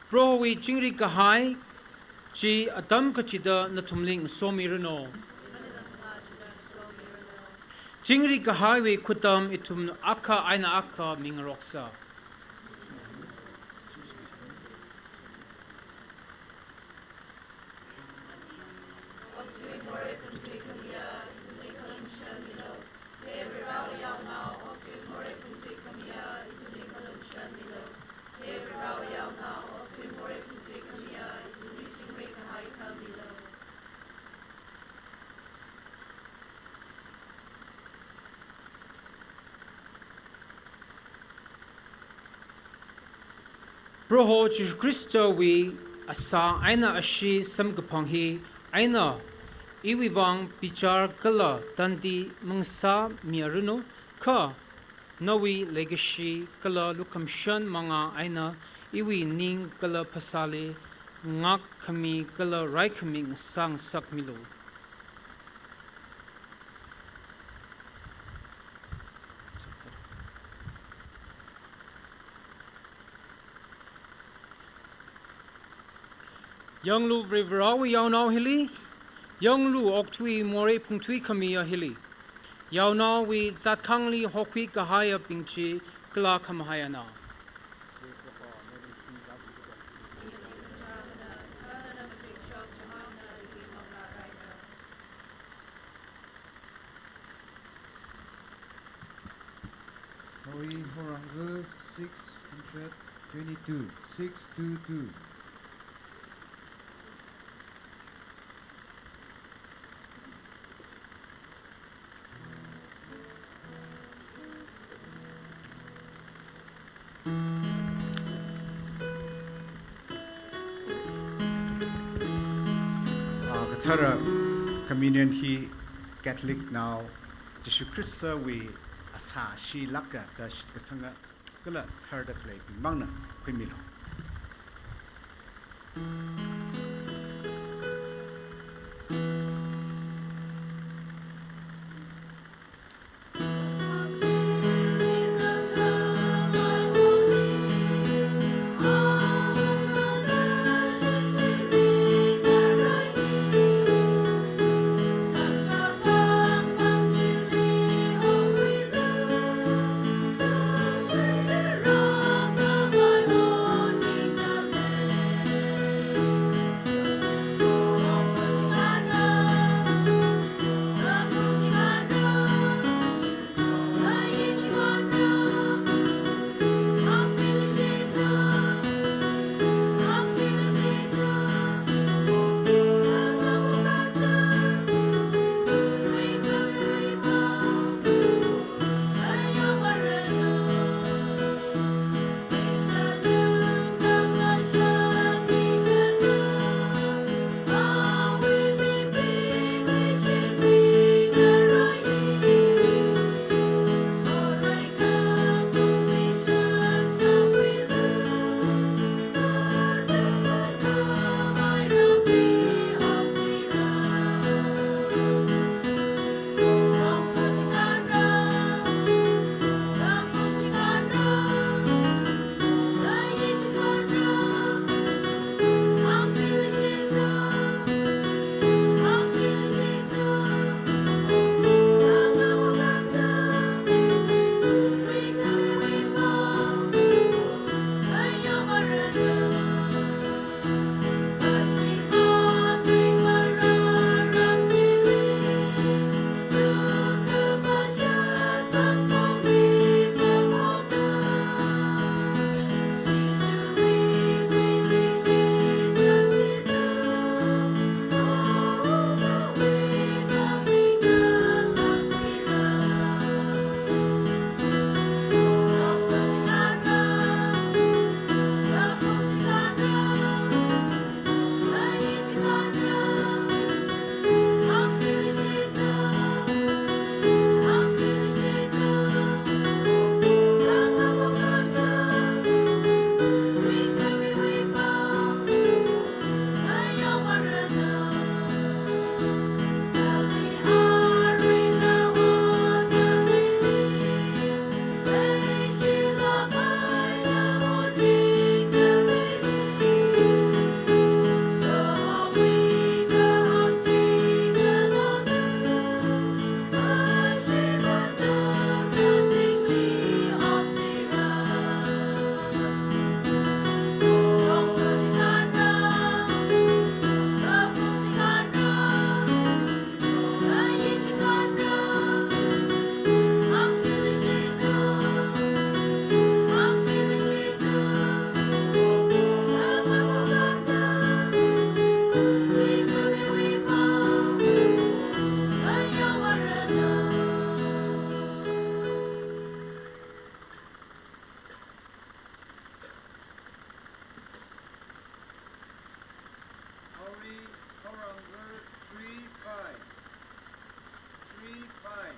Prohowui chingri kahai chi atam kachida nathumli ngasomiranu. Chingri kahaiwui khutam ithum akha eina akha mingaroksa. Proho Jishu Khristawui asā eina ashee samkaphang hi eina iwui vang bichar kala tandi mangasāmiaranu, kha nawui leikashi kala lukhamashan manga eina iwui ning kala phasāli ngākkhami kala raikhami ngasā ngasakmilu. Yanglu Varivarāwui yaonao hili, yanglu okathui morei phungthui khamiya hili. Yaonaowui zatkhangli hokhui kahaiyabing chi kala khamahaiana. Hoi horangga six hundred twenty-two, six two two. Ah, kathara. Communion hi Catholicnao Jishu Khristawui asā shilāka da shitkasanga kala tharda khaleibing mangna khuimilu. Auri, Torang ver three five. Three five.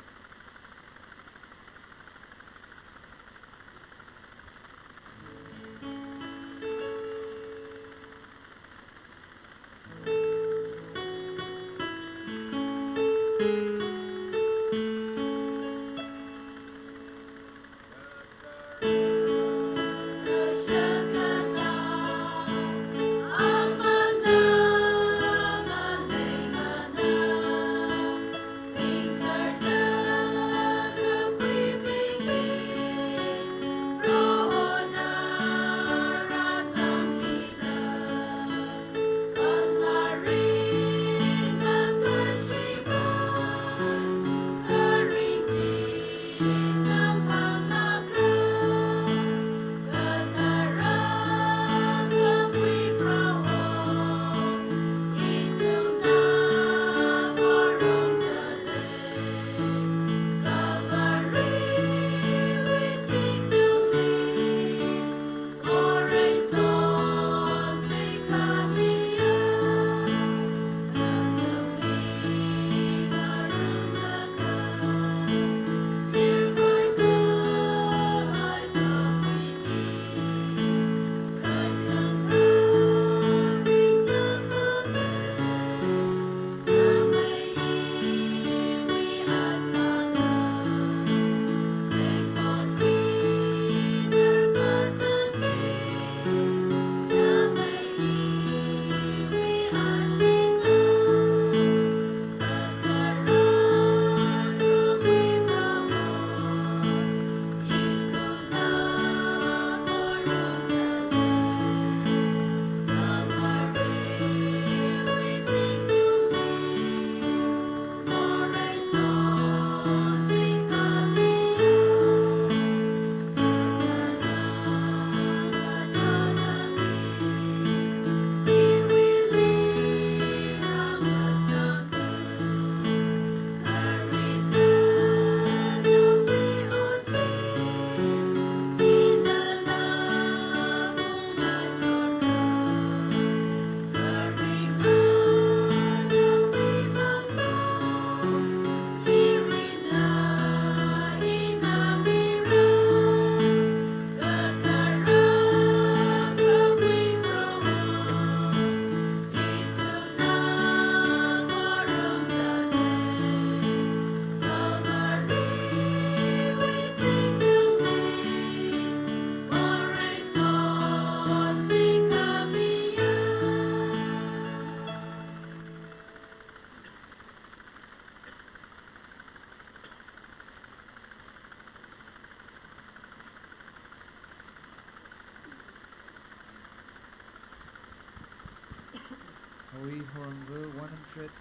Horangga one hundred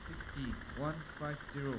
fifty, one five zero.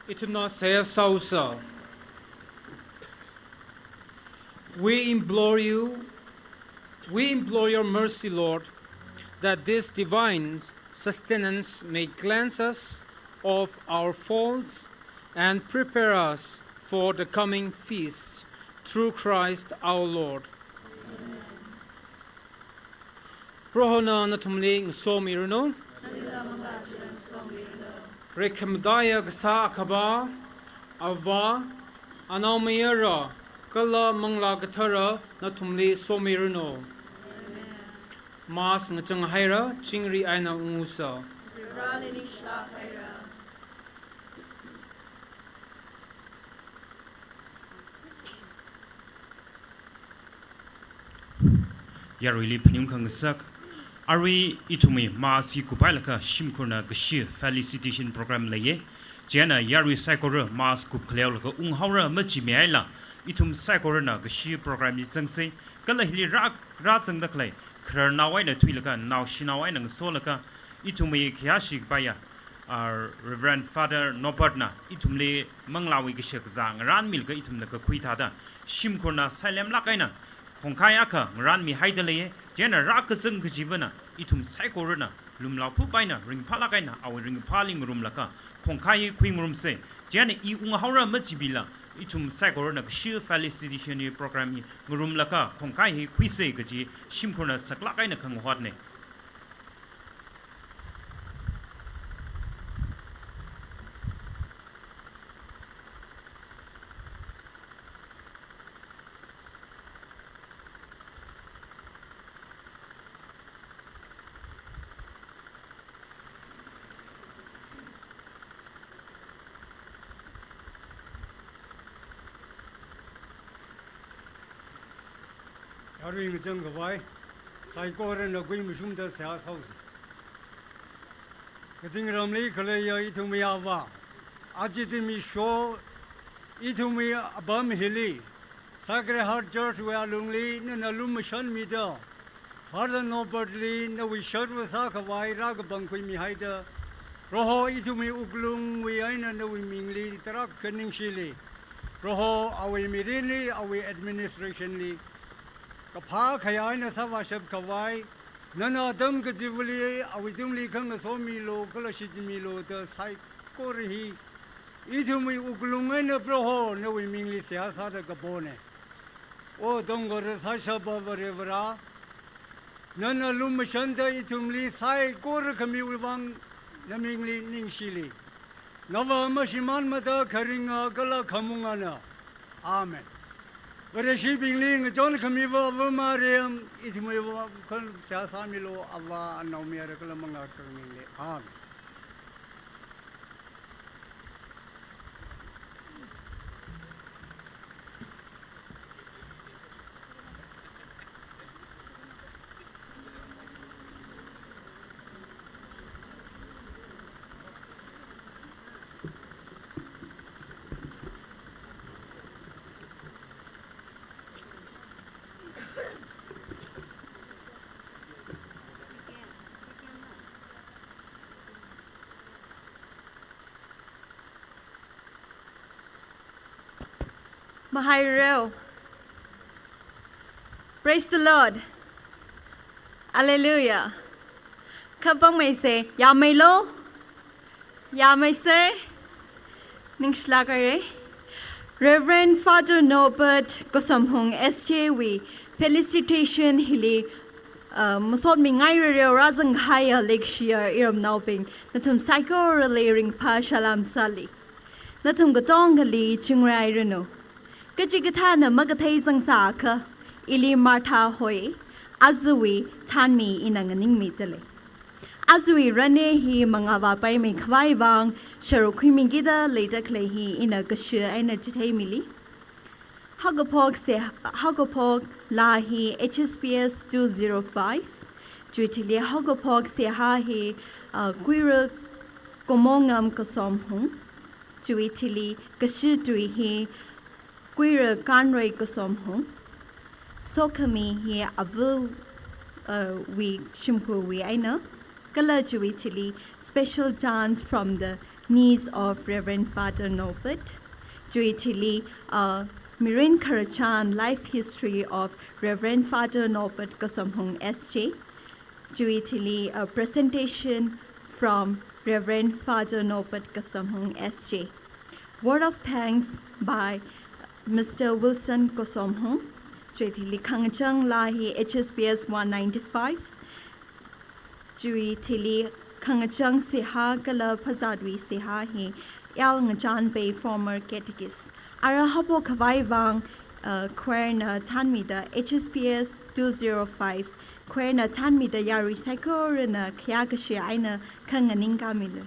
Ithumna seihā sāusa. We implore you, we implore your mercy, Lord, that this divine sustenance may cleanse us of our faults and prepare us for the coming feasts, through Christ our Lord. Prohona nathumli ngasomiranu. Rekhamataiya Kasā Akhava, Avā, Anaomayara, kala Manglā Kathara nathumli somiranu. Mass ngachang haira, chingri eina ungusa. Yaruili phaning khangasak. Arui ithumwui Mass hi kuphailaga shimkhurna kashi felicitation program leiya. Chieina yarui saikora Mass kup khaleolaga unghaora machimihaila, ithum saikorana kashi program hi zangsa. Kala hili rā, rāzangda khalei khararnao eina thuilaga naoshinao eina ngasolaga, ithumwui khayāshi kapaiya, ah, Reverend Father Norbert na ithumli manglāwui kashakazā ngarānmilaga ithumna kakhui thāda, shimkhurna sailemlāk eina khongkhai akha ngarānmihaida leiya. Chieina rākazang kachivana ithum saikorana lumlaophup eina ringphālāk eina awui ringphāli ngarumlaga khongkhai hi khuingarumsa. Chieina i unghaora machibila, ithum saikorana kashi felicitation hi program hi ngarumlaga khongkhai hi khuisa kaji shimkhurna saklāk eina khangahotna. Arui ngachang khavai saikorana kuimashungda seihā sāusa. Kating ramli khaleiya ithumwui Avā, aja ithumwui sho, ithumwui apam hili, Sacred Heart Church wui alungli nana lumashanmida, Father Norbert li nawui sharva sākhavai rākapangkhuimihaida, Proho ithumwui wuklungwui eina nawui mingli tarākha ningshili, Proho awui mirinli, awui administration li kaphā khayā eina sāvāshap khavai, Nana atam kachivali awui tungli khangasomilu kala shichinmilu da saikora hi ithumwui wuklung eina Proho nawui mingli seihā sāda kapona. O tongkora sāshapa Varivara, nana lumashanda ithumli saikora khamiwui vang namingli ningshili. Nava mashimānmada kharinga kala khamungana. Amen. Vareshibingli ngachon khamiva Ava Mariam ithumwui vang seihā sāmilu, Ava, Anaomayara kala Manglā Katharawui mingli. Amen. Mahaireo. Praise the Lord. Hallelujah. Khapangmeise, yāmeilo? Yāmeise? Ningshilāk haira. Reverend Father Norbert Kasomhung S J wui felicitation hili, uh, masotmingairareo rāzangkahaiya leikashiya iramnaobing, nathum saikorali ringphā salām sāli. Nathum katongali chingri hairanu. Kachikathāna makathei zangsākha, ili Martha hoi, ajawui thanmi ina nganingmidalei. Ajawui rane hi mangāvāpaimei khavai vang sharuk khuimikida leida khalei hi ina kashi eina chitheimili. Haokaphok se, haokaphok laa hi H S P S two zero five. Chiwui thili haokaphok seihā hi, uh, Kuira Komongam Kasomhung. Chiwui thili kashi tui hi Kuira Kanrei Kasomhung. Sokhami hi Ava, uh, wui shimkhurwui eina. Kala chiwui thili special dance from the niece of Reverend Father Norbert. Chiwui thili, uh, mirin khararchan, life history of Reverend Father Norbert Kasomhung S J. Chiwui thili, a presentation from Reverend Father Norbert Kasomhung S J. Word of thanks by Mister Wilson Kasomhung. Chiwui thili khangachang laa hi H S P S one ninety-five. Chiwui thili khangachang seihā kala phazā tui seihā hi L Ngachanpei, former catechist. Ara haophok khavai vang, uh, choir na thanmida, H S P S two zero five choir na thanmida yarui saikorana khayākashi eina khanganingkāmilu.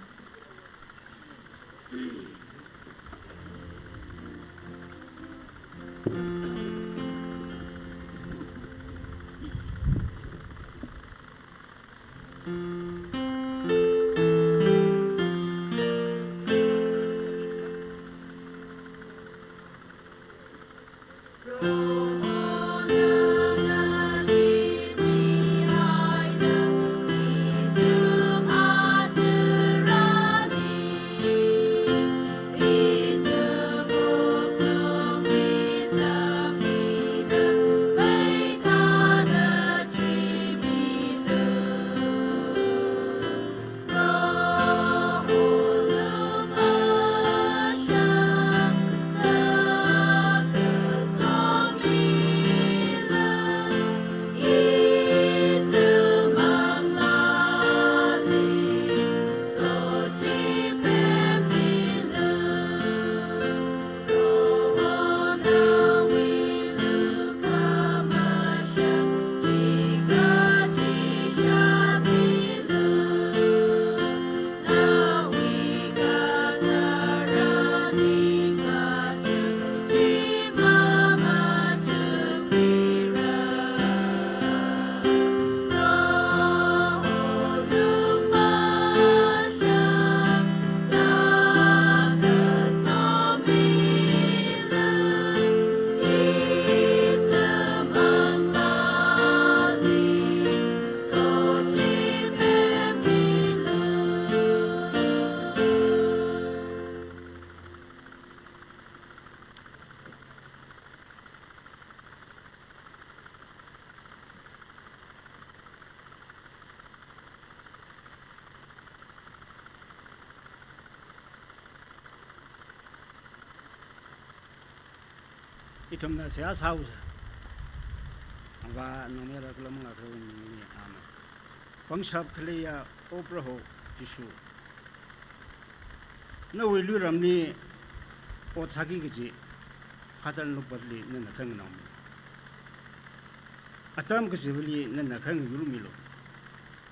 Ithumna seihā sāhaosa. Avā, Naomayara kala Manglā Katharawui mingli. Amen. Pangshap khaleiya, O Proho Jishu, nawui luiramli ot sāki kaji Father Norbert li nana khanganao mi. Atam kachivali nana khangayur milu.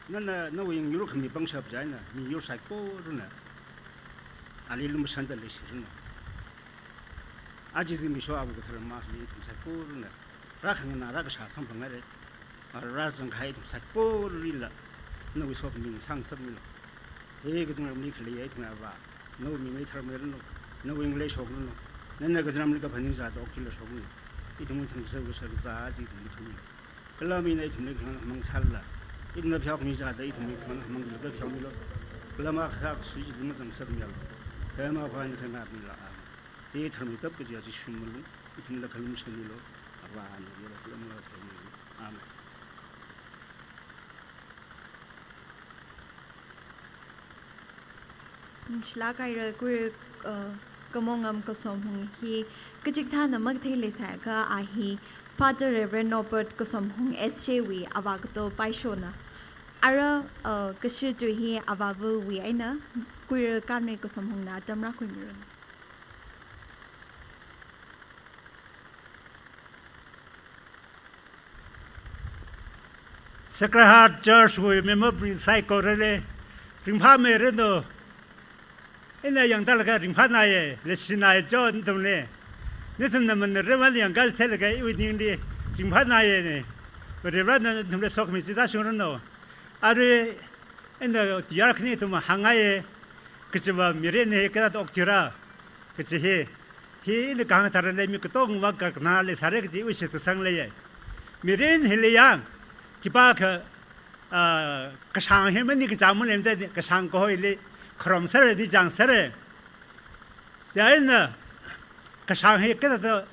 Nana nawui yur khami pangshap chieina miyur saikorana ali lumashan da leishiranu. Aja zimiksho Avā Katharawui mingli ithum saikorana rākhangana, rākashā samphanghaira. Rāzangkahai ithum saikoralila nawui sokhami ngasāngasakmilu. He kazingramli khaleiya ithumwui Avā, nawui ming ngatharmeiranu, nawui ngalei shokranu, nana kazingramli kaphaning zada okthuilaga shokranu. Ithumwui thangsa kasā kazā chi ithumli thumilu. Kala mina ithumli khamang sālala, ithumna pheokhami zada ithumli khamang khamang kala pheomilu. Kala makasā kasui chi ithumna zangsakmilu. Kala makhana khangatmilu. Amen. He tharmeitap kaji Jishu malung ithumla khalumashanmilu. Avā, Naomayara kala Manglā Katharawui mingli. Amen. Ningshilāk haira Kuiruk, uh, Kamongam Kasomhung hi kachikathāna makathei leisāakha a hi Father Reverend Norbert Kasomhung S J wui avā kato paishona. Ara, uh, kashi tui hi avāvawui eina Kuiruk Kanri Kasomhungna atam rākhuimiranu. Sacred Heart Church wui member bing saikorali ringphāmeiranu. Ina yangda laga ringphānāya, leishinai chon nathumli. Nathumna manaremali yangkahai theilaga iwui ningli ringphānāya ni. Varivarana nathumli sokhami chi tāshungranu. Arui ina tiyar khani ithum hāngngaiya, kachiva mirin hi kathāda okthuira kachi hi. Hi ina kahāng tharan lei mi katongva kakhanā leisāra kaji iwui shitkasang leiya. Mirin hili yang, khipākha, ah, kashāng hi maning kachāng maleimada, kashāng kahoili kharomsera, di chāngsera. Chieina kashāng hi kathāda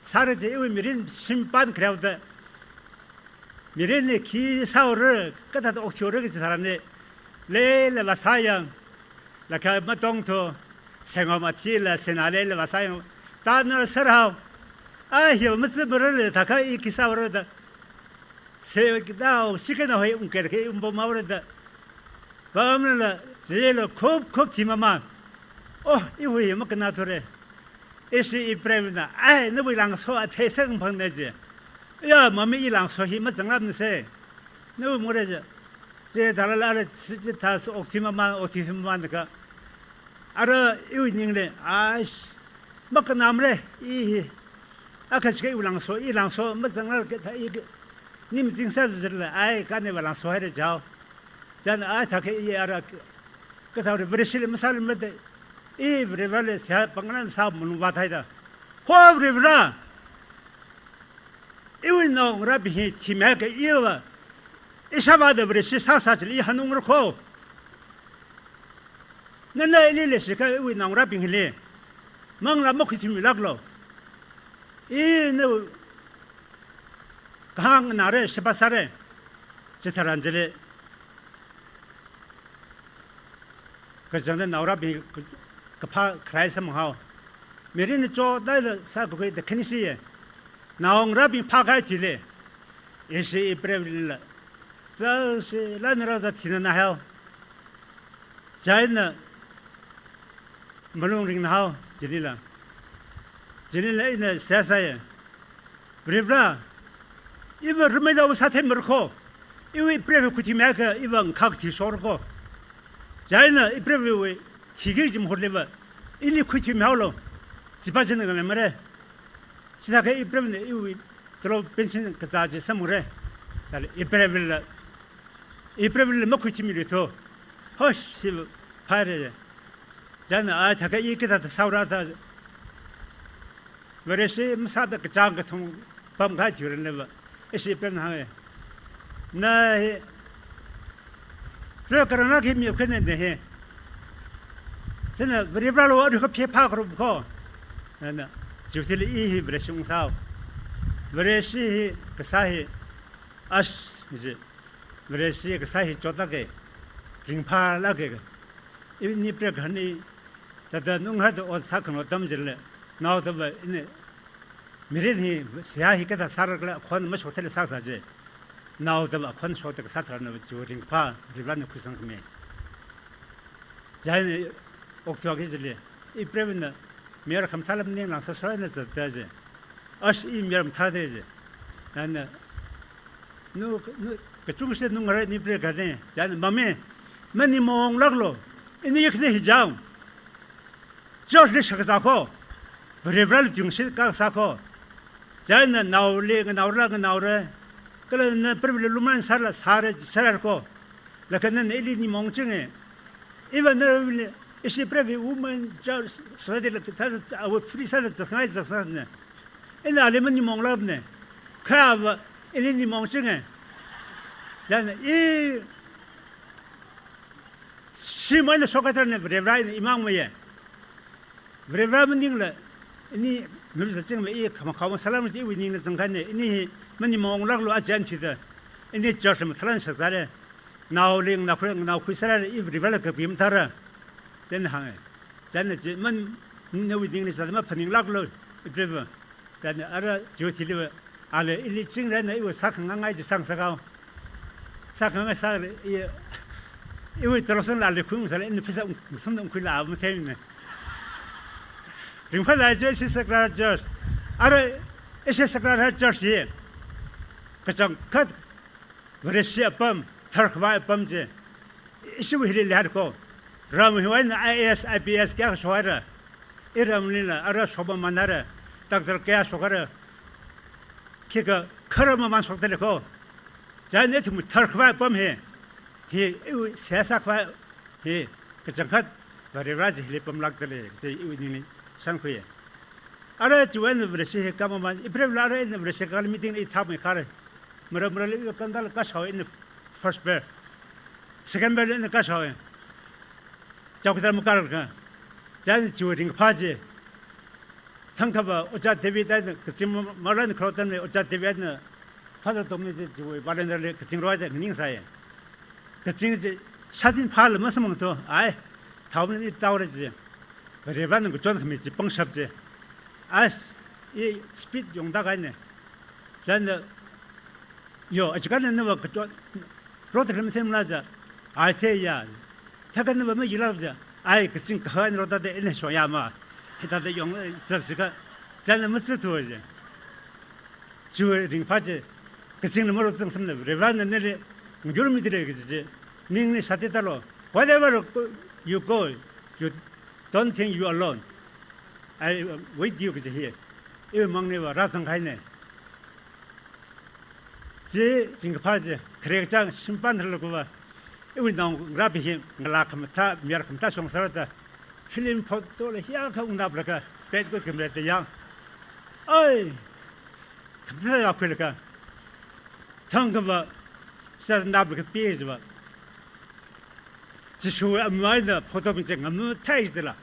sāra kaji iwui mirin shimpan khareuda, mirinli khi sāhaora, kathāda okthuihaora kaji tharanli, leila vāsā yang, laga matongthu, sengom athila, sena leila vāsā yang, tāna sārhao. Ai, hi mazi marale, thākha i khi sāhaora da. Se kidao, shikana hoi ungker ke umbom haora da. Pamla, chila khup khup thimamān. Oh, iwui makhanā thura. Ishi Ephraimna, ai, nawui lāngso athei sāngphangna ji. Ya, mami i lāngso hi mazanglāpna se. Nawui mure ji. Chithālala ara chi, chithāsa okthuimamān, okthuimamān ka. Ara iwui ningli, ai, makhanāmara, i hi. Akha chika iwui lāngso, i lāngso mazanglāka thā i, ni mazingsā jila, ai, kaniva lāngso haira jao. Chieina ai thākha i ara kathāra Vareshili masāluimada, i Varivarali seihā pāngna sā malung vāthaida. Ho Varivara! Iwui naongarābing hi thimihaiakha iva, ishāvāda Vareshi sāsā chili i hanungra kho. Nana ili leishiakha iwui naongarābing hili manglā makhuithimilāklu. Ina kahāng nganāra, sheba sāra, chitharan chili. Kachangda naongarābing kaphā kharai samphang hao. Mirin chotaila sākakhuida khani siya. Naongarābing phākahai thili, ishi Ephraimlila, chāsi lānara za thina nahao. Chieina malung ringnahao, chilila. Chilila ina seihā sāya. Varivara, iva rumeida sātheimara kho. Iwui Ephraimwui khuithimihaiakha iva ngakha kathi shokra kho. Chieina Ephraimwui thiki kaji mahutliva ili khuithimihaolu. Chipa china ngaleimara. Chithākha Ephraimna iwui tolop pension kazā chi samphangra. Thāli Ephraimla, Ephraimla makhuithimilu tho. Hosh, si phaira. Chieina ai thākha i kathāda sāhaora da. Vareshi masāda kachāng kathum pamkahai thiuranliva, ishi Ephraimna hānga. Na hi, tui karanglāk hi mi khani na hi. Chieina Varivaralo aruikha phe phākharum kho. Nana, chiwui thili i hi Vareshi ungsāhao. Vareshi hi kasā hi, ash, ji. Vareshi kasā hi chotlāka, ringphālāka. Ini prekahani, thāda nunghada ot sākhano atam chili, naodava ini Mirin hi, seihā hi kathā sāra kala akhon mashokthei la sāsā chi. Naodava akhon shokta kasā tharan chi ringkaphā, Varivarana khuisangkhami. Chieina okathuiki chili, ipreivana mayar khamathā lam ning lang sāsā eina zatda chi. Ash, i mayar mathāda chi. Chieina, nu, nu, kachungkha nungngarai ni prei kani. Chieina mami, maningmaonglāklu. Ini khani hi jang. Church li shakazā kho. Varivarali tungshi kasā kho. Chieina naoli, nganaora, nganaora. Kala na preivali luman sāla, sāra, sāra kho. Laga nana ili ningmaongchinga. Iva nana ili, ishi preiva woman church, society la, thāda, awo free sāda, zaksang, zaksang na. Ina ali maningmaonglākmana. Kha ava, ili ningmaongchinga. Chieina i, shimān eina shokhaira na Varivara eina imang maya. Varivara maningla, ini mirin sāchingva i khamakhao masālam chi iwui ningli zangkhaina, ini hi maningmaonglāklu ajan thida. Ini church la mathālāk shakzāra. Naoli, naokhui, naokhui sāra, i Varivarala kapi mathāra. Chieina hānga. Chieina chi man, nawui ningli sāda maphaninglāklu, ipreiva. Chieina ara chiwui thiliva, ali ili chingra na iwui sākhangangai chi sāngasakhaowa. Sākhangangai sāra, i, iwui tolop sangla ali khuingasakla, ina pheisā ung, sum ungkhuila matheimana. Ringphālāk chi, ishi sakra church. Ara, ishi sakra church hi. Kachangkhat Vareshi apam, tharkhavai apam chi. Ishiwui hili leihai kho. Ram hiwui eina I A S, I P S kayākha shokhaira. Iramlila, ara shokmamānhaira. Doctor kayā shokhaira. Khikha, khara mamān shokta lei kho. Chieina ithum tharkhavai apam hi. Hi, iwui seihā sākhavai hi. Kachangkhat, Varivara chi hili pamlākta lei, kaji iwui ningli shānkhuiya. Ara chiwui eina Vareshi hi kamamān, ipreivali ara eina Vareshi kala meeting i thāmei khare. Mara mara li kandal kashao ina first bell. Second bell ina kashao. Chowkidar makar ka. Chieina chiwui ringkaphā chi. Thangkhava Ojā David eina kazing ma-, maran khro tan Ojā David eina Father Dominic chiwui volunteer li kazing roi da nganingsai. Kazing chi satin phāla masamphang to, ai, thaomana i taora chi. Varivarana kachonkhami chi pangshap chi. As, i speed yongda kahaina. Chieina, yo, achikana nava kachon, rot khami themla ja. Ai theiya. Thākha nava mayila ja. Ai kazing kahai rot da ina shoya ma. Hithāda yong, eh, church ka. Chieina matsithu ja. Chiwui ringphā chi, kazingna marot zangsamna, Varivarana nali, ngyur midile kaji chi, ningli sātitalo. Wherever you go, you don't think you alone. I, uh, with you kaji hi. Iwui mangniva rāzangkahaina. Chi ringkaphā chi, khare kachang shimpan tharlakuva. Iwui naongarābing hi, ngalā khamathā, mayar khamathā shong sāra da. Film photo la hiyākha ungnaplaga, pet ko camera da yang. Ai! Khamathā ya khuilaga. Thangkhava, sānaplaga pi jiva. Jishuwui amei eina photo mi chi ngamathei jila.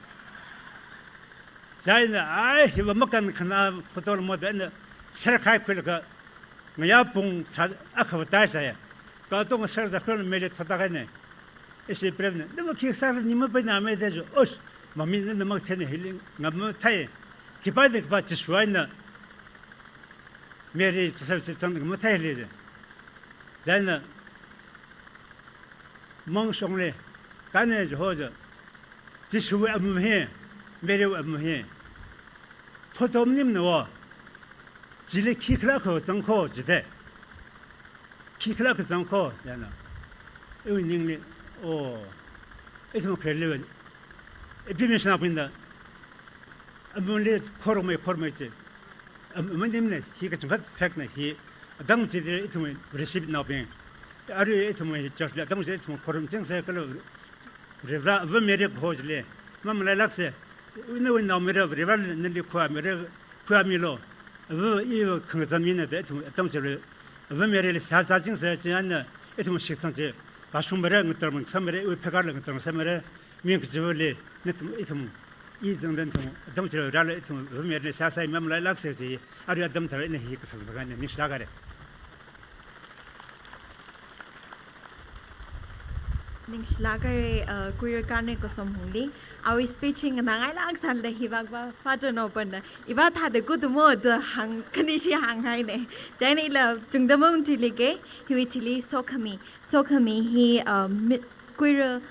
Chieina, ai, hiva makankhana photo la moda eina, serkhai khuilaga, ngayā pung tharā akhava taisāya. Katong ser zakhan mele thotakahaina. Ishi preivana, nava khi sāra ni mapaina me da jo, osh, mami nana matheina hili ngamathei. Khipā da khipā Jishu eina Mary Joseph chi chang ngamathei hili je. Chieina, mang shongli, kahaina jo ho jo. Jishuwui amum hi, Marywui amum hi. Photo maningmana wo. Chili khikhala kho zangkho jida. Khikhala kho zangkho, yana. Iwui ningli, oh. Ithum khareli, ipi mission apinda. Amunli khorumei, khorumei chi. Am-, amun nimne, hi kachangkhat fact ne, hi adang chi de ithum receive naobing. Arui ithum church li adang chi ithum khorum chingsa kala Reverend Ava Mary ho chili. Mamalailaksa. Nawui nao Mary, Reverend nali khuwa Mary, khuwa milo. Ava iva khangazan mina de ithum adang chili. Ava Mary li sāzā chingsa china ithum shitsang chi. Kashung Mary, ngatar mangsā Mary, iwui phekar li ngatar mangsā Mary. Ming kachivali, nathum, ithum, i zangdan thum, adang chili rāla ithum, Ava Mary li sāsai mamalailaksa chi, arui atam tharan hi kasā sākhaina, ningshilāk haira. Ningshilāk haira, uh, Kuirar Karne Kasom Hungli. Awui speech hi nganāngailāk sālala hivāk va Father Noble na iva thāda kutumo da hāng, khanishi hānghaina. Chieina ila chungda mamachilika, hiwui thili sokhami. Sokhami hi, uh, mi-, Kuirar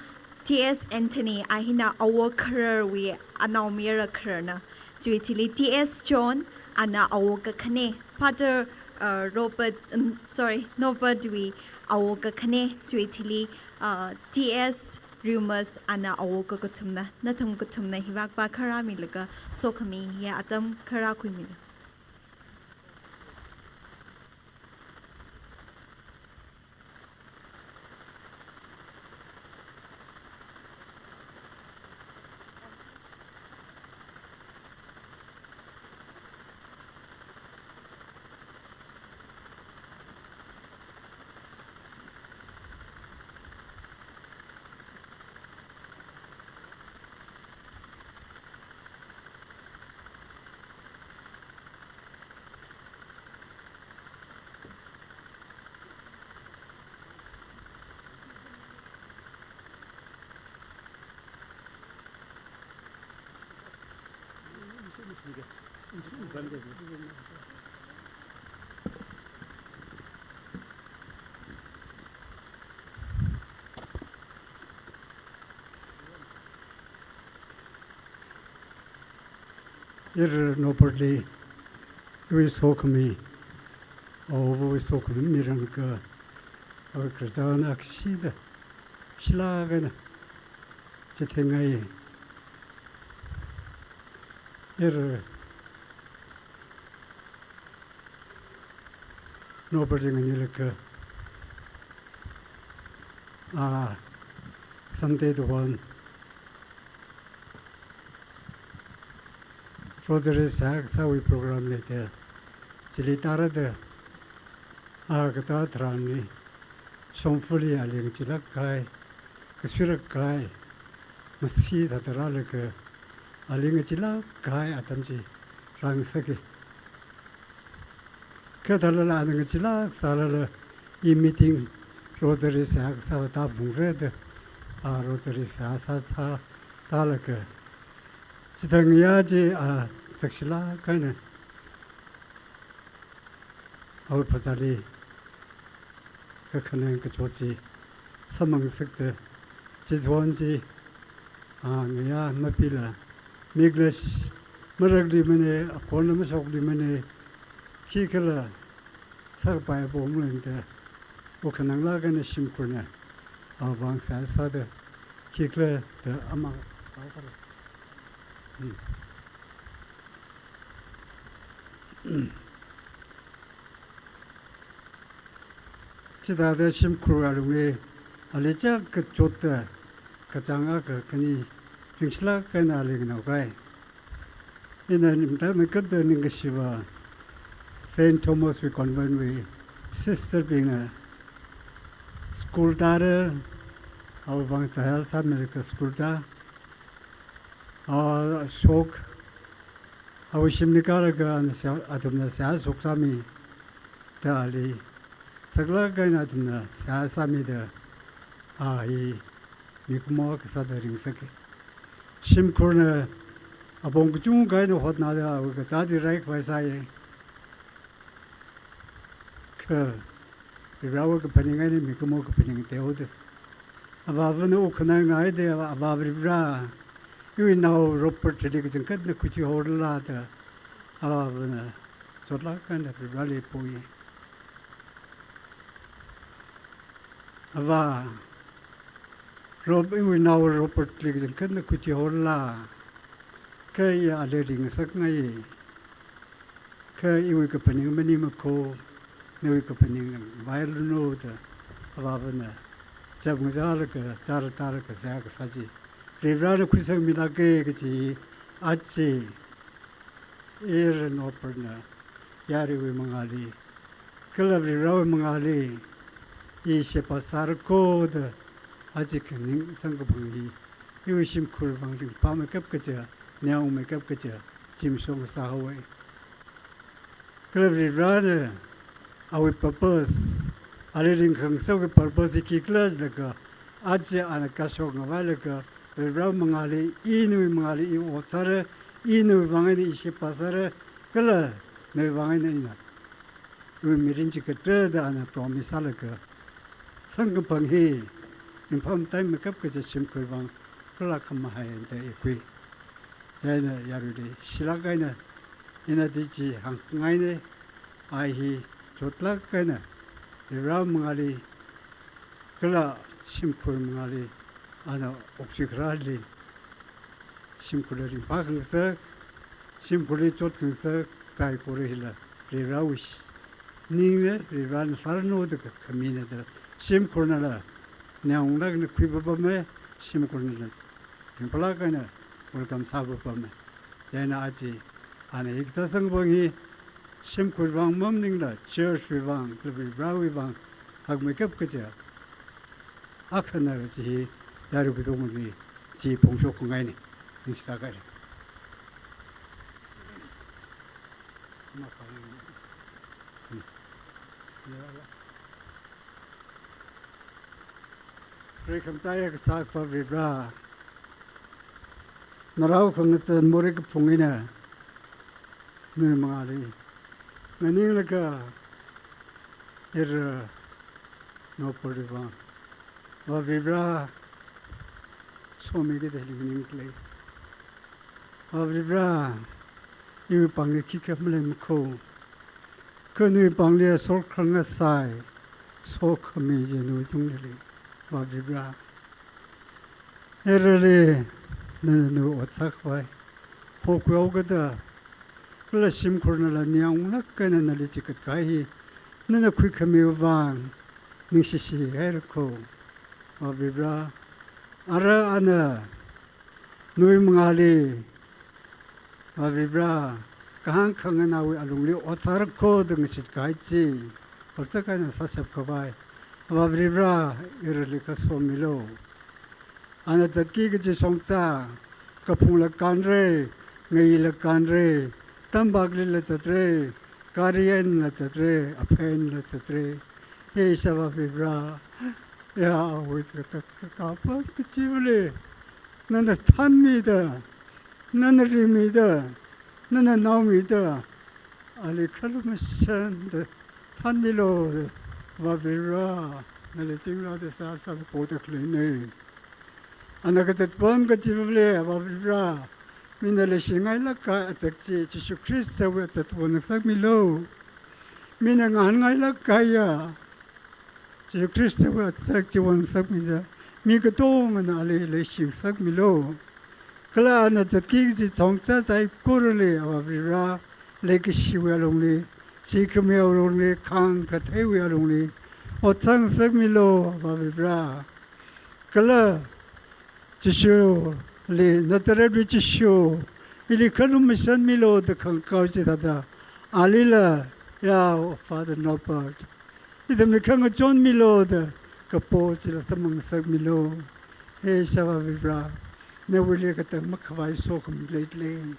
T S Anthony, a hina awo khararwui anaomayara khararna. Chiwui thili T S John, ana awo kakhane. Father, uh, Robert, um, sorry, Noble wui awo kakhane. Chiwui thili, uh, T S Remus, ana awo kakathumna. Nathum kathumna hivāk va kharāmilaga sokhami hi atam kharā khuimilu. Irar Noble li, iwui sokhami, awowui sokhami miranglaga, awui khararchan akshida, shilāk eina chitheingai. Irar Noble li nganilaka, a, Sunday tuan Rosary seihā kasāwui program leida, chili tārada, a, katā tharanli, shongfali ali ngachilāk kahai, kasuilāk kahai, masi thāda rālaga, ali ngachilāk kahai atam chi rāngasaka. Kha thālala ana ngachilāk sālala, i meeting Rosary seihā kasā vātā phungra da, a, Rosary seihā sātha, thālaga, chithang ya chi, a, zakshilāk eina awui phazāli kakhanang kachot chi samphang ngasakta, chithāwui chi, a, ngayā mapila, mikla sh-, marakluimana, akhonna mashokluimana, khikhala sākapai apong leida, wukhananglāk eina shimkhurna awui vang seihā sāda, khikhala da ama, hmm. Chithāda shimkhur alungli, ali chāk kachotta, kachāng akha khani ringshilāk eina ali nganao kahai. Ina nimta meikapta ningkashiva Saint Thomas wui Convent wui sister bingna school tāra, awui vang seihā sāmilaga school tā, a, shok, awui shimli kālaga ana seihā, athumna seihā shoksāmi da ali, saklāk eina athumna seihā sāmida, a, hi mikumo kasāda ringngasaka. Shimkhurna apong kachungkha eina hotnada awui katāti raikhavai sāya. Kha Varivarawui kaphaning eina mikumo kaphaning teoda, avāvana wukhanangngaida, Avā Varivara, iwui nao Robert chili kachangkhatna khuithuihorala da, avāvana chotlāk eina Varivarali poi. Avā, Rob-, iwui nao Robert li kachangkhatna khuithuihorala, kha i ali ringngasakngai. Kha iwui kaphaning maningmakho, nawui kaphaning vālunu da, avāvana chap ngazalaga, chara tālaga seihā kasā chi Varivarana khuisangmilāka kaji aja irar Noble na yaruiwui mangāli, kala Varivarawui mangāli, i sheba sārakho da aja khaning samkaphang hi, iwui shimkhur vang ringphāmeikap kaja, neongameikap kaja, zimiksho sāhaowa. Kala Varivarana awui purpose, ali ringkhangasakwui purpose hi khikhala jilaga, Aja ana kashok ngavailaga, Varivara mangāli, i nawui mangāli i ot sāra, i nawui vang eina i sheba sāra, kala nawui vang eina ina iwui mirin chi katra da ana promise sālaga, samkaphang hi ringphā mataimeikap kaja shimkhur vang kala khamahai da i khui. Chieina yaruili shilāk eina ina di chi hāngngaina, ai hi chotlāk eina Varivara mangāli kala shimkhur mangāli ana okathui kharāli shimkhurli ringphākhangasak, shimkhurli chotkhangasak saikora hila Varivarawui ningna, Varivarana sāranu da khamina da shimkhurnala ningyāng unglāk eina khuipapama, shimkhurnala ringphālāk eina welcome sāpapama. Chieina aja ana hikathā samkaphang hi shimkhur vang maningla church wui vang, kala Varivarawui vang hakmeikap kaja akhana kaji hi yarui katongli chi phongshok khangaina. Ningshilāk haira. Rekhamataiya kasā Akhava Varivara, narao khangachān morei kaphung eina nawui mangāli nganinglaga, ira Norbert wui vang, Ava Varivara, somikida hili nganingkhalei. Ava Varivara, iwui pāngli khikha maleimakho. Kha nawui pāngli sokhang ngasai sokhami chi nawui tungli lei, Ava Varivara. Irali nana nawui ot sākhavai hokhuihaokida, kala shimkhurnala ningyāng unglāk eina nali chikat kahai hi nana khuikhamiwui vang ningshishi hairakho, Ava Varivara. Ara ana nawui mangāli, Ava Varivara, kahāng khanganāwui alungli ot sārakho da ngashit kahai chi, otsak eina sāshap khavai, Ava Varivara, irali kha somilu. Ana zatki kaji shongza, kaphungla kānra, ngayila kānra, tampaklila zatra, gari einala zatra, apheinala zatra. He Ishāvā Varivara, ya awui zatkakā pam kachivali nana thanmida, nana rimida, nana naomida, ali khalumashan da thanmilu da, Ava Varivara, nali chingrāda sāsāda poda khaleina. Ana kazat pam kachivali, Ava Varivara, mina leishingailāk kahai azak chi, Jishu Khristawui azak ot ngasakmilu. Mina ngahānngailāk kahaiya Jishu Khristawui azak chi ot ngasakmida, mi katongana ali leishingasakmilu. Kala ana zatki kaji shongza saikorali, Ava Varivara, leikashiwui alungli, sikhamiwui alungli, khāngkatheiwui alungli ot sāngasakmilu, Ava Varivara. Kala Jishuli, Nazarethwui Jishu, ili khalumashanmilu da khangakao chithāda, alila, ya Father Norbert, ithumli khangachonmilu da kapo chila samphangngasakmilu. He Ishāvā Varivara, nawuili katang makhavai sokhami leilei.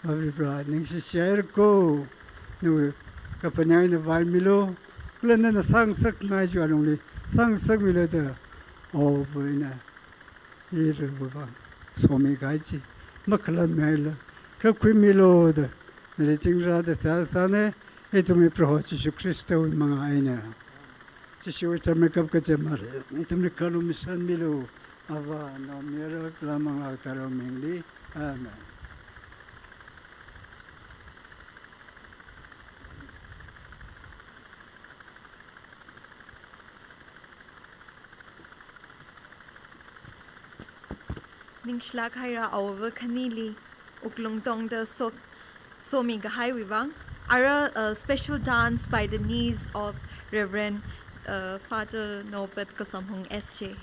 Ava Varivara, ningshishi hairakho, nawui kaphaning eina vaimilu, kala nana sāngasakngai chiwui alungli sāngasakmilu da, Ava eina irawui vang somi kahai chi makhalatmihailu, khuikhuimilu da nali chingrāda sāsāna, ithumwui Proho Jishu Khristawui mangā eina. Jishuwui tharmeikap kaji mara ithumli khalumashanmilu, Avā, Naomayara kala Manglā Katharawui mingli. Amen. Ningshilāk haira awo-ava khanili wuklung tongda so, somi kahaiwui vang. Ara, uh, special dance by the niece of Reverend, uh, Father Norbert Kasomhung S J.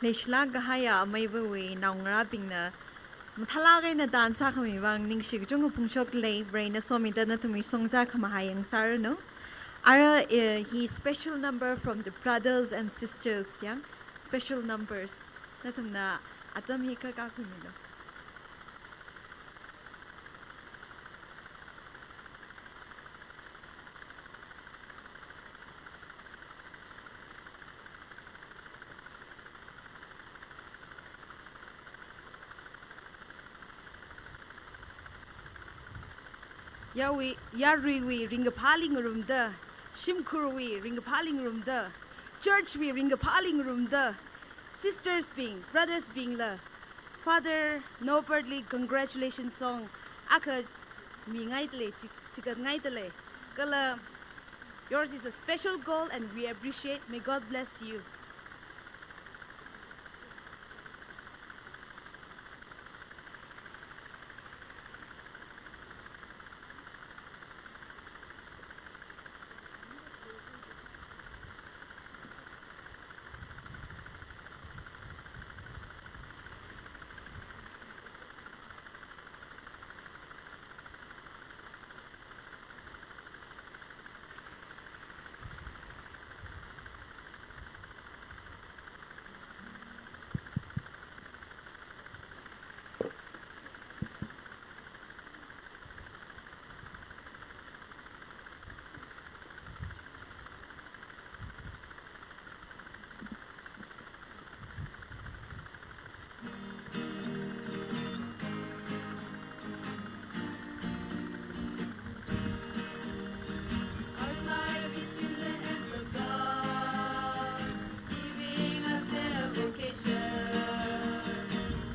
Leishilāk kahaiya amei Varewui naongarābingna mathālāk eina dance sākhami vang ningshi kachungkha phongshok lei, Varena somida nathumwui shongzā khamahai yangsāranu. Ara, eh, hi special number from the brothers and sisters, ya. Special numbers. Nathumna atam hi kakā khuimilu. Yarui, yaruiwui ringkaphāli ngarumda, shimkhurwui ringkaphāli ngarumda, church wui ringkaphāli ngarumda, sisters bing, brothers bingla, Father Norbert li congratulations song akha mingaidalei, chi-, chigatngaidalei. Kala, yours is a special goal and we appreciate. May God bless you. Our life is in the hands of God, giving us a vocation.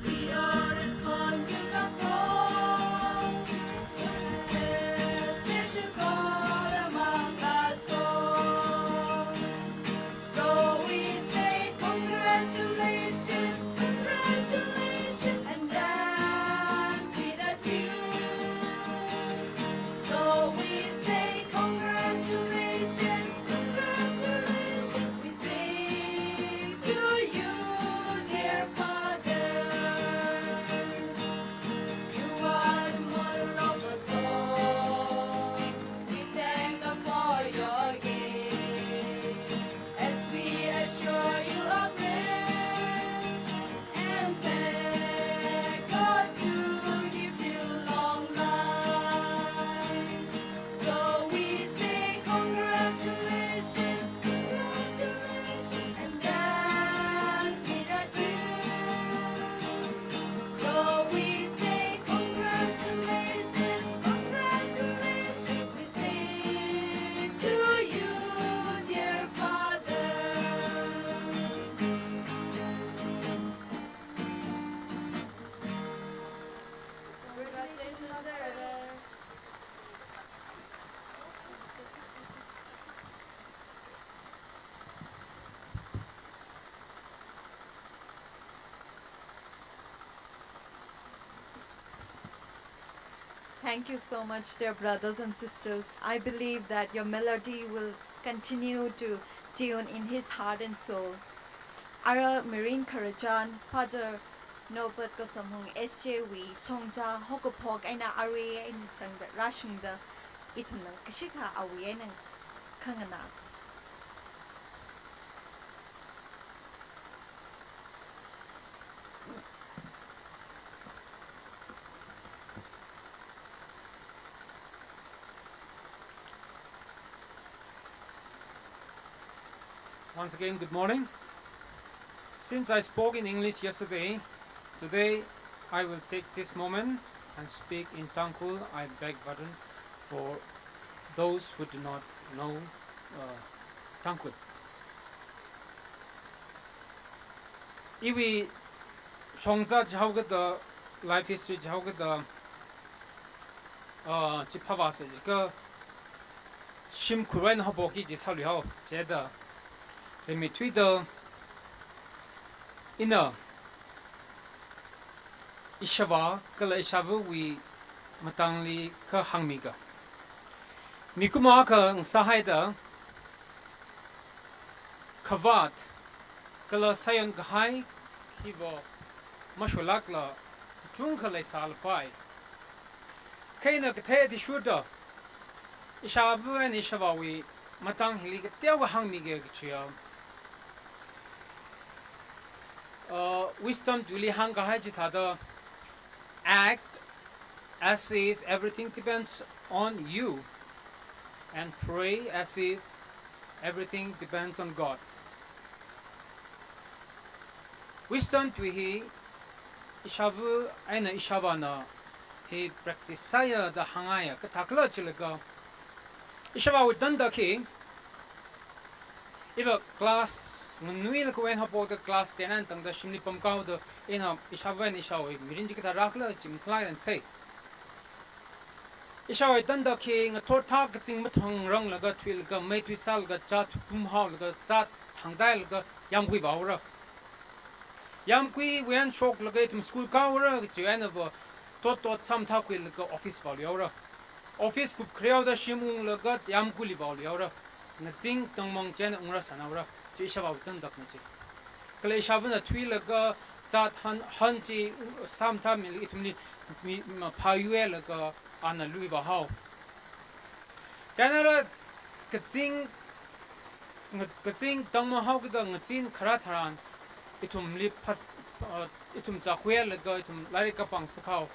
We are responsive gospel. There is a special call among us all. So we say congratulations, congratulations, and dance with a tune. So we say congratulations, congratulations, we say to you, dear Father. You are the model of us all. We thank God for your gift, as we assure you our prayer, and beg God to give you long life. So we say congratulations, congratulations, and dance with a tune. So we say congratulations, congratulations, we say to you, dear Father. Congratulations, Father. Thank you so much, dear brothers and sisters. I believe that your melody will continue to tune in his heart and soul. Ara mirin khararchan, Father Norbert Kasamhung S J wui shongzā haokaphok eina arui eina tangda rāshungda, ithumna kashikha awui eina khanganāsa. Once again, good morning. Since I spoke in English yesterday, today I will take this moment and speak in Tangkhul. I beg pardon for those who do not know, uh, Tangkhul. Iwui shongzā jihaokida, life history jihaokida, ah, chi phāvāsa jiakha, shimkhur eina haophoki ji sāluihao, chida rimeithuida ina ishāvā kala ishāvawui matangli kha hāngmiga. Mikumo akha ngasāhaida, khavāt kala sāyon kahai hiva masholākla, kachungkha leisālapai. Kha ina kathei athishurda, ishāva eina ishāvāwui matang hili kateokha hāngmige kachiya, uh, Wisdom tuili hāngkahai chithāda, act as if everything depends on you, and pray as if everything depends on God. Wisdom tui hi ishāva eina ishāvāna hi practice sāya da hāngngaiya, kathākhala chilaga, ishāvāwui tangda khi, iva class nganuilakha eina haophokda class ten eina tangda shimli pamhaoda, ina ishāva eina ishāvāwui mirin chi kathā rākhala chi mathālāk eina thei. Ishāvāwui tangda khi ngathor thā kazing mathang ranglaga thuilaga, mei tui sālaga, chā thukum haolaga, chā thangdailaga, yāmgui vāhaora. Yāmguiwui eina shoklaga ithum school kāhaora, kachi einava, tot tot sāmathākhuilaga office vāluihaora. Office kupkhare haoda shim unglaga yāmguili vāluihaora. Ngazing tangmang chieina ungrāsanghaora. Chi ishāvāwui tangda na chi. Kala ishāvana thuilaga, chā han, han chi sāmathāmila ithumli mi, ma, phāyuilaga ana lui vāhao. Chieina ara kazing, nga-, kazing tangmang haokida ngazin kharā tharan, ithumli phas-, uh, ithum chākhuilaga ithum lairik kapang sāhao.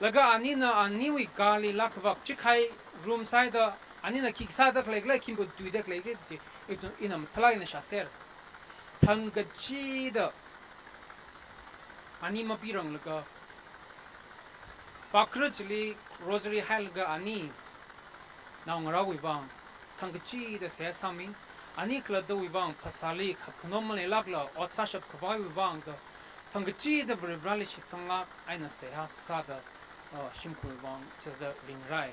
Laga anina aniwui kali lākhavak chikhai room sāhaida, anina khi sāda khalei khalei, khi tuida khalei chi, ithum ina mathālāk eina shāser. Thangkachida ani mapiranglaga, pākra chili rosary hailaga ani naongarāwui vang thangkachida seihā sāmi, ani khalattawui vang phasāli khapkhanom maleilākla ot sāshap khavaiwui vangda, thangkachida Varivarāli shitsanglāk eina seihā sāda, uh, shimkhurwui vang chithāda ringrai.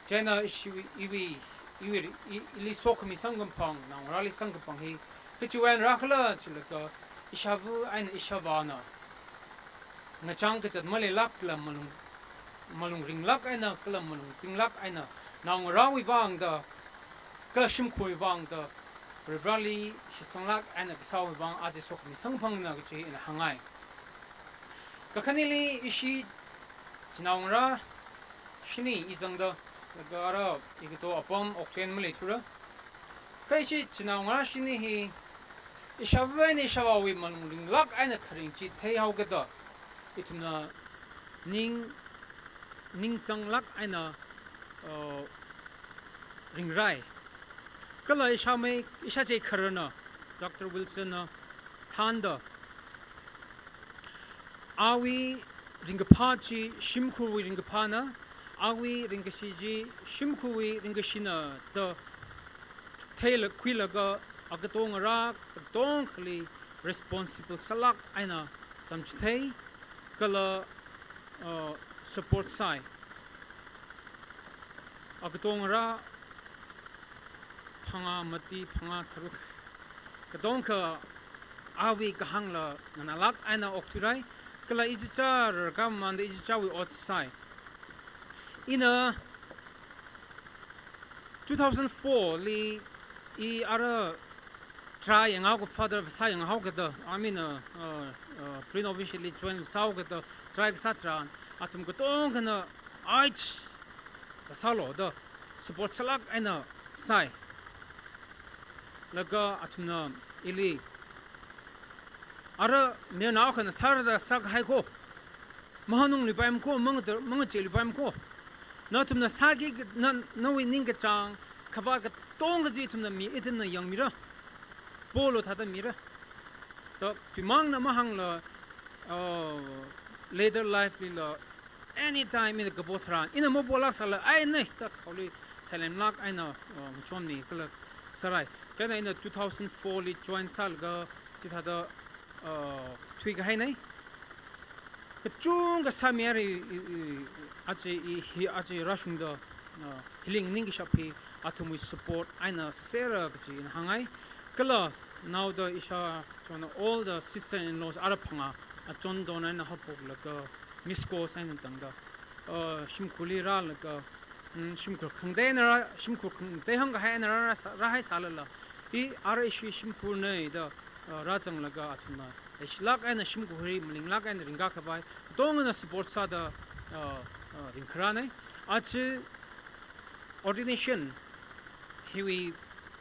Chieina ishi, iwui, iwui, i, ili sokhami samkaphang, naongarāli samkaphang hi kachiwui eina rākhala chilaga, ishāva eina ishāvāna ngachang kazat maleilākla malung, malung ringlāk eina, kala malung pinglāk eina, naongarāwui vangda, kala shimkhurwui vangda, Varivarāli shitsanglāk eina kasāwui vang aja sokhami samkaphangna kachi ina hāngngai. Kakhaneli ishi chinaongarā shini i zangda, laga ara ikato apam okthuihaimaleithura. Kha ishi chinaongarā shini hi, ishāva eina ishāvāwui malung ringlāk eina kharing chi theihaokida, ithumna ning, ningzanglāk eina, uh, ringrai. Kala ishāmei, ishāchei kharana, Doctor Wilson na thānda, awui ringkaphā chi shimkhurwui ringkaphāna, awui ringkashi chi shimkhurwui ringkashina da theila khuilaga, agatongarā katongkhali responsible sālāk eina tamchithei, kala, uh, support sāi. Agatongarā phangā mati, phangā tharuk, katongkha awui kahāngla nganālāk eina okthuirai, kala ichichā rarkāmamānda ichichāwui ot sāi. Ina two thousand four li i ara try yanghaoka, father sāyanghaokida, I mean, uh, uh, uh, pre-novice li join sāhaokida, try kasā tharan, athum katongkhana ait kasālo da support sālāk eina sāi. Laga athumna ili, ara mayarnao akhana sārada sākahai kho, mahanungluipaimana kho, mangada, mangacheeluipaimana kho. Nathumna sāki, na, nawui ningkachāng khavāt katongkha chi ithumna mi, ithumna yangmira. Polo thāda mira. Da tuimangna mahāngla, uh, later life lila, anytime ina kapo tharan, ina mapolāksāla, ai nei, da khaoli sailemlāk eina, uh, ngachonmi kala sārai. Chieina ina two thousand four li join sālaga, chithāda, uh, thuikahainei. Kachungkha sāmihaira, i, i, i, aja i, hi, aja rāshungda, uh, hili nganingkashap hi athumwui support eina sera kachi ina hāngngai. Kala naoda ishāchona all the sister-in-laws ara phangā achon dona eina haophoklaga, miss calls eina tangda, uh, shimkhurli rālaga, mm, shimkhur khangatei eina rā, shimkhur khangatei hāngkahai eina rā, rā sā, rāhaisālala, i ara ishi shimkhurnei da, uh, rāzanglaga athumna leishilāk eina shimkhur hi malinglāk eina ringkakhavai, katongana support sāda, uh, uh, ringkharānei. Aja ordination hiwui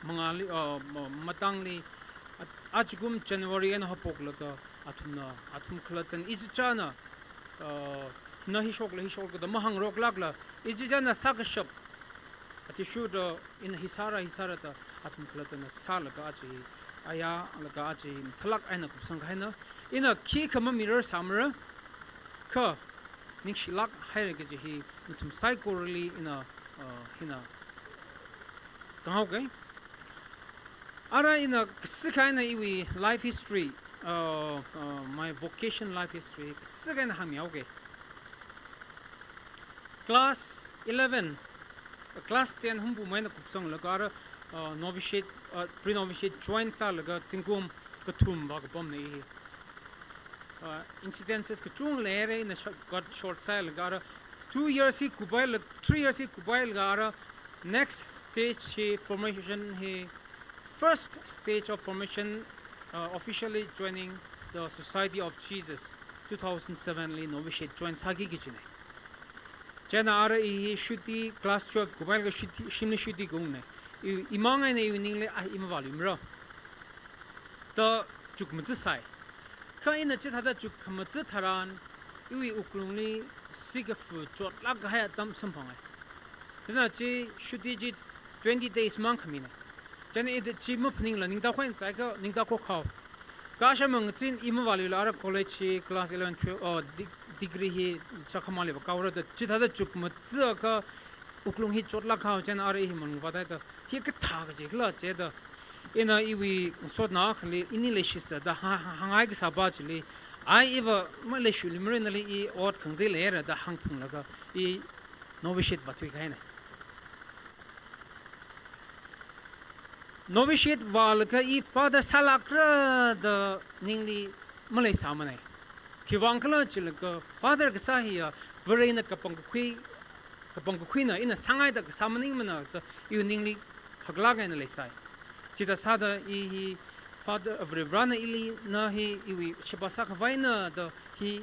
mangāli, uh, ma-, matangli, a-, ajakum January eina haophoklaga athumna, athum khalattana, ichichāna, uh, na hi shokla, hi shokla da mahāngroklākla, ichichāna sākashap, athishurda ina hi sāra, hi sāra da athum khalattana sālaga aja hi, ayālaga aja hi mathālāk eina kupsangkahaina. Ina khikha mamirarsāmara, kha ningshilāk haira kaji hi nathum saikorali ina, uh, hina kahānghaoke. Ara ina kasik eina iwui life history, uh, uh, my vocation life history, kasik eina hāngmihaoke. Class eleven, class ten humpum eina kupsanglaga ara, uh, novitiate, uh, pre-novitiate join sālaga zingkum kathum vākapamna i hi. Uh, incidences kachungkha leira, ina short, got short sāhailaga ara two years hi kuphailaga, three years hi kuphailaga ara next stage hi formation hi, first stage of formation, uh, officially joining the Society of Jesus, two thousand seven li novitiate join sāki kajinei. Chieina ara i hi shuti, class twelve kuphailaga shuti, shimli shuti kaungnei. I, imang eina iwui ningli, ah, i mavāluimara da chukmajā sāi. Kha ina chithāda chukmajā tharan, iwui wuklungli sikafu chotlāk kahai atam samphangai. Chieina chi shuti chi twenty days mang khaminei. Chieina i da chi maphaningla ningda khoi sāikha, ningda khokhao. Kashā mangachin i mavāluila ara college hi class eleven, twelve, oh, de-, degree hi chakhamali vākaora da, chithāda chukmajākha wuklung hi chotlāk kahao, chieina ara i hi malung vātaida, hi kathā kaji khala jida, ina iwui sotna akhali ini leishisa da hā-, hā-, hāngngai kasāpa chili, ai iva maleishuiluimara, nali i ot khangarei leira da hāngphunglaga i novitiate vāthuikahainei. Novitiate vālaga i father sālākra da ningli maleisāmanei. Khiwuivang khala chilaga father kasā hiya Varena kapangkakhui, kapangkakhuina, ina sāngaida kasā maningmana da iwui ningli haklāk eina leisai. Chithāda sāda i hi father, Varivarana ili na hi iwui sheba sākhavaina da hi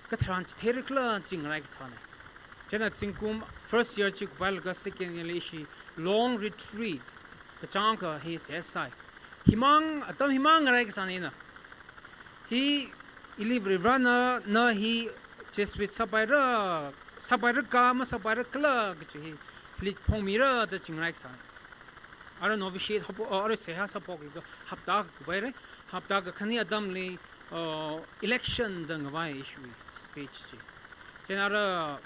katharan chitheira khala chi ngarai kasānei. Chieina zingkum first year chi kuphailaga second year li ishi long retreat kachangkha hi seihā sāi. Himang, atam himang ngarai kasānei ina. Hi ili Varivarana na hi Jesuit sāpaira, sāpaira kha masāpaira khala kaji hi hili phongmira da chi ngarai kasānei. Ara novitiate haophok, uh, ara seihā sāphoklaga hapta akha kuphaira. Hapta akha khani atamli, uh, election da ngavai ishiwui stage chi. Chieina ara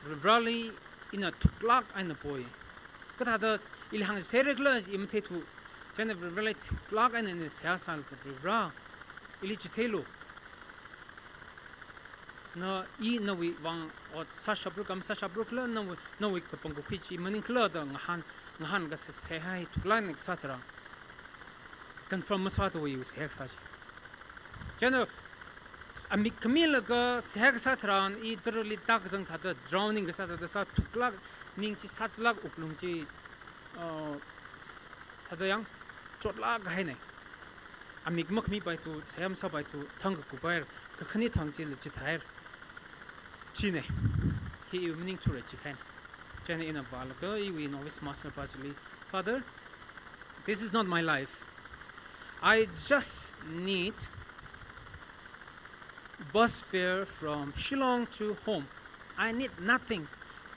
Varivarali ina thuklāk eina poi. Kathāda ili hāngserra khala i matheithu. Chieina Varivarali thuklāk eina ina seihā sālaga, Varivara, ili chitheilu. Na i nawui vang ot sāshapra kha masāshapra khala, nawui, nawui kapangkakhui chi maningkhala da ngahān, ngahānlaga se-, seihā hi thuklāk eina kasā tharan confirm masāthuwa iwui seihā kasā chi. Chieina amik khamilaga seihā kasā tharan i tarali tākazang thāda, drowning kasā thāda sā, thuklāk, ning chi sāzālāk, wuklung chi, uh, s-, thāda yang chotlāk kahainei. Amik makhamipaithu, seihā masāpaithu, thang kakuphaira, kakhane thang chila chithāhaira. Chinei. Hi iwui maningthura chikahaina. Chieina ina vālaga iwui novice master pa chili, Father, this is not my life. I just need bus fare from Shillong to home. I need nothing.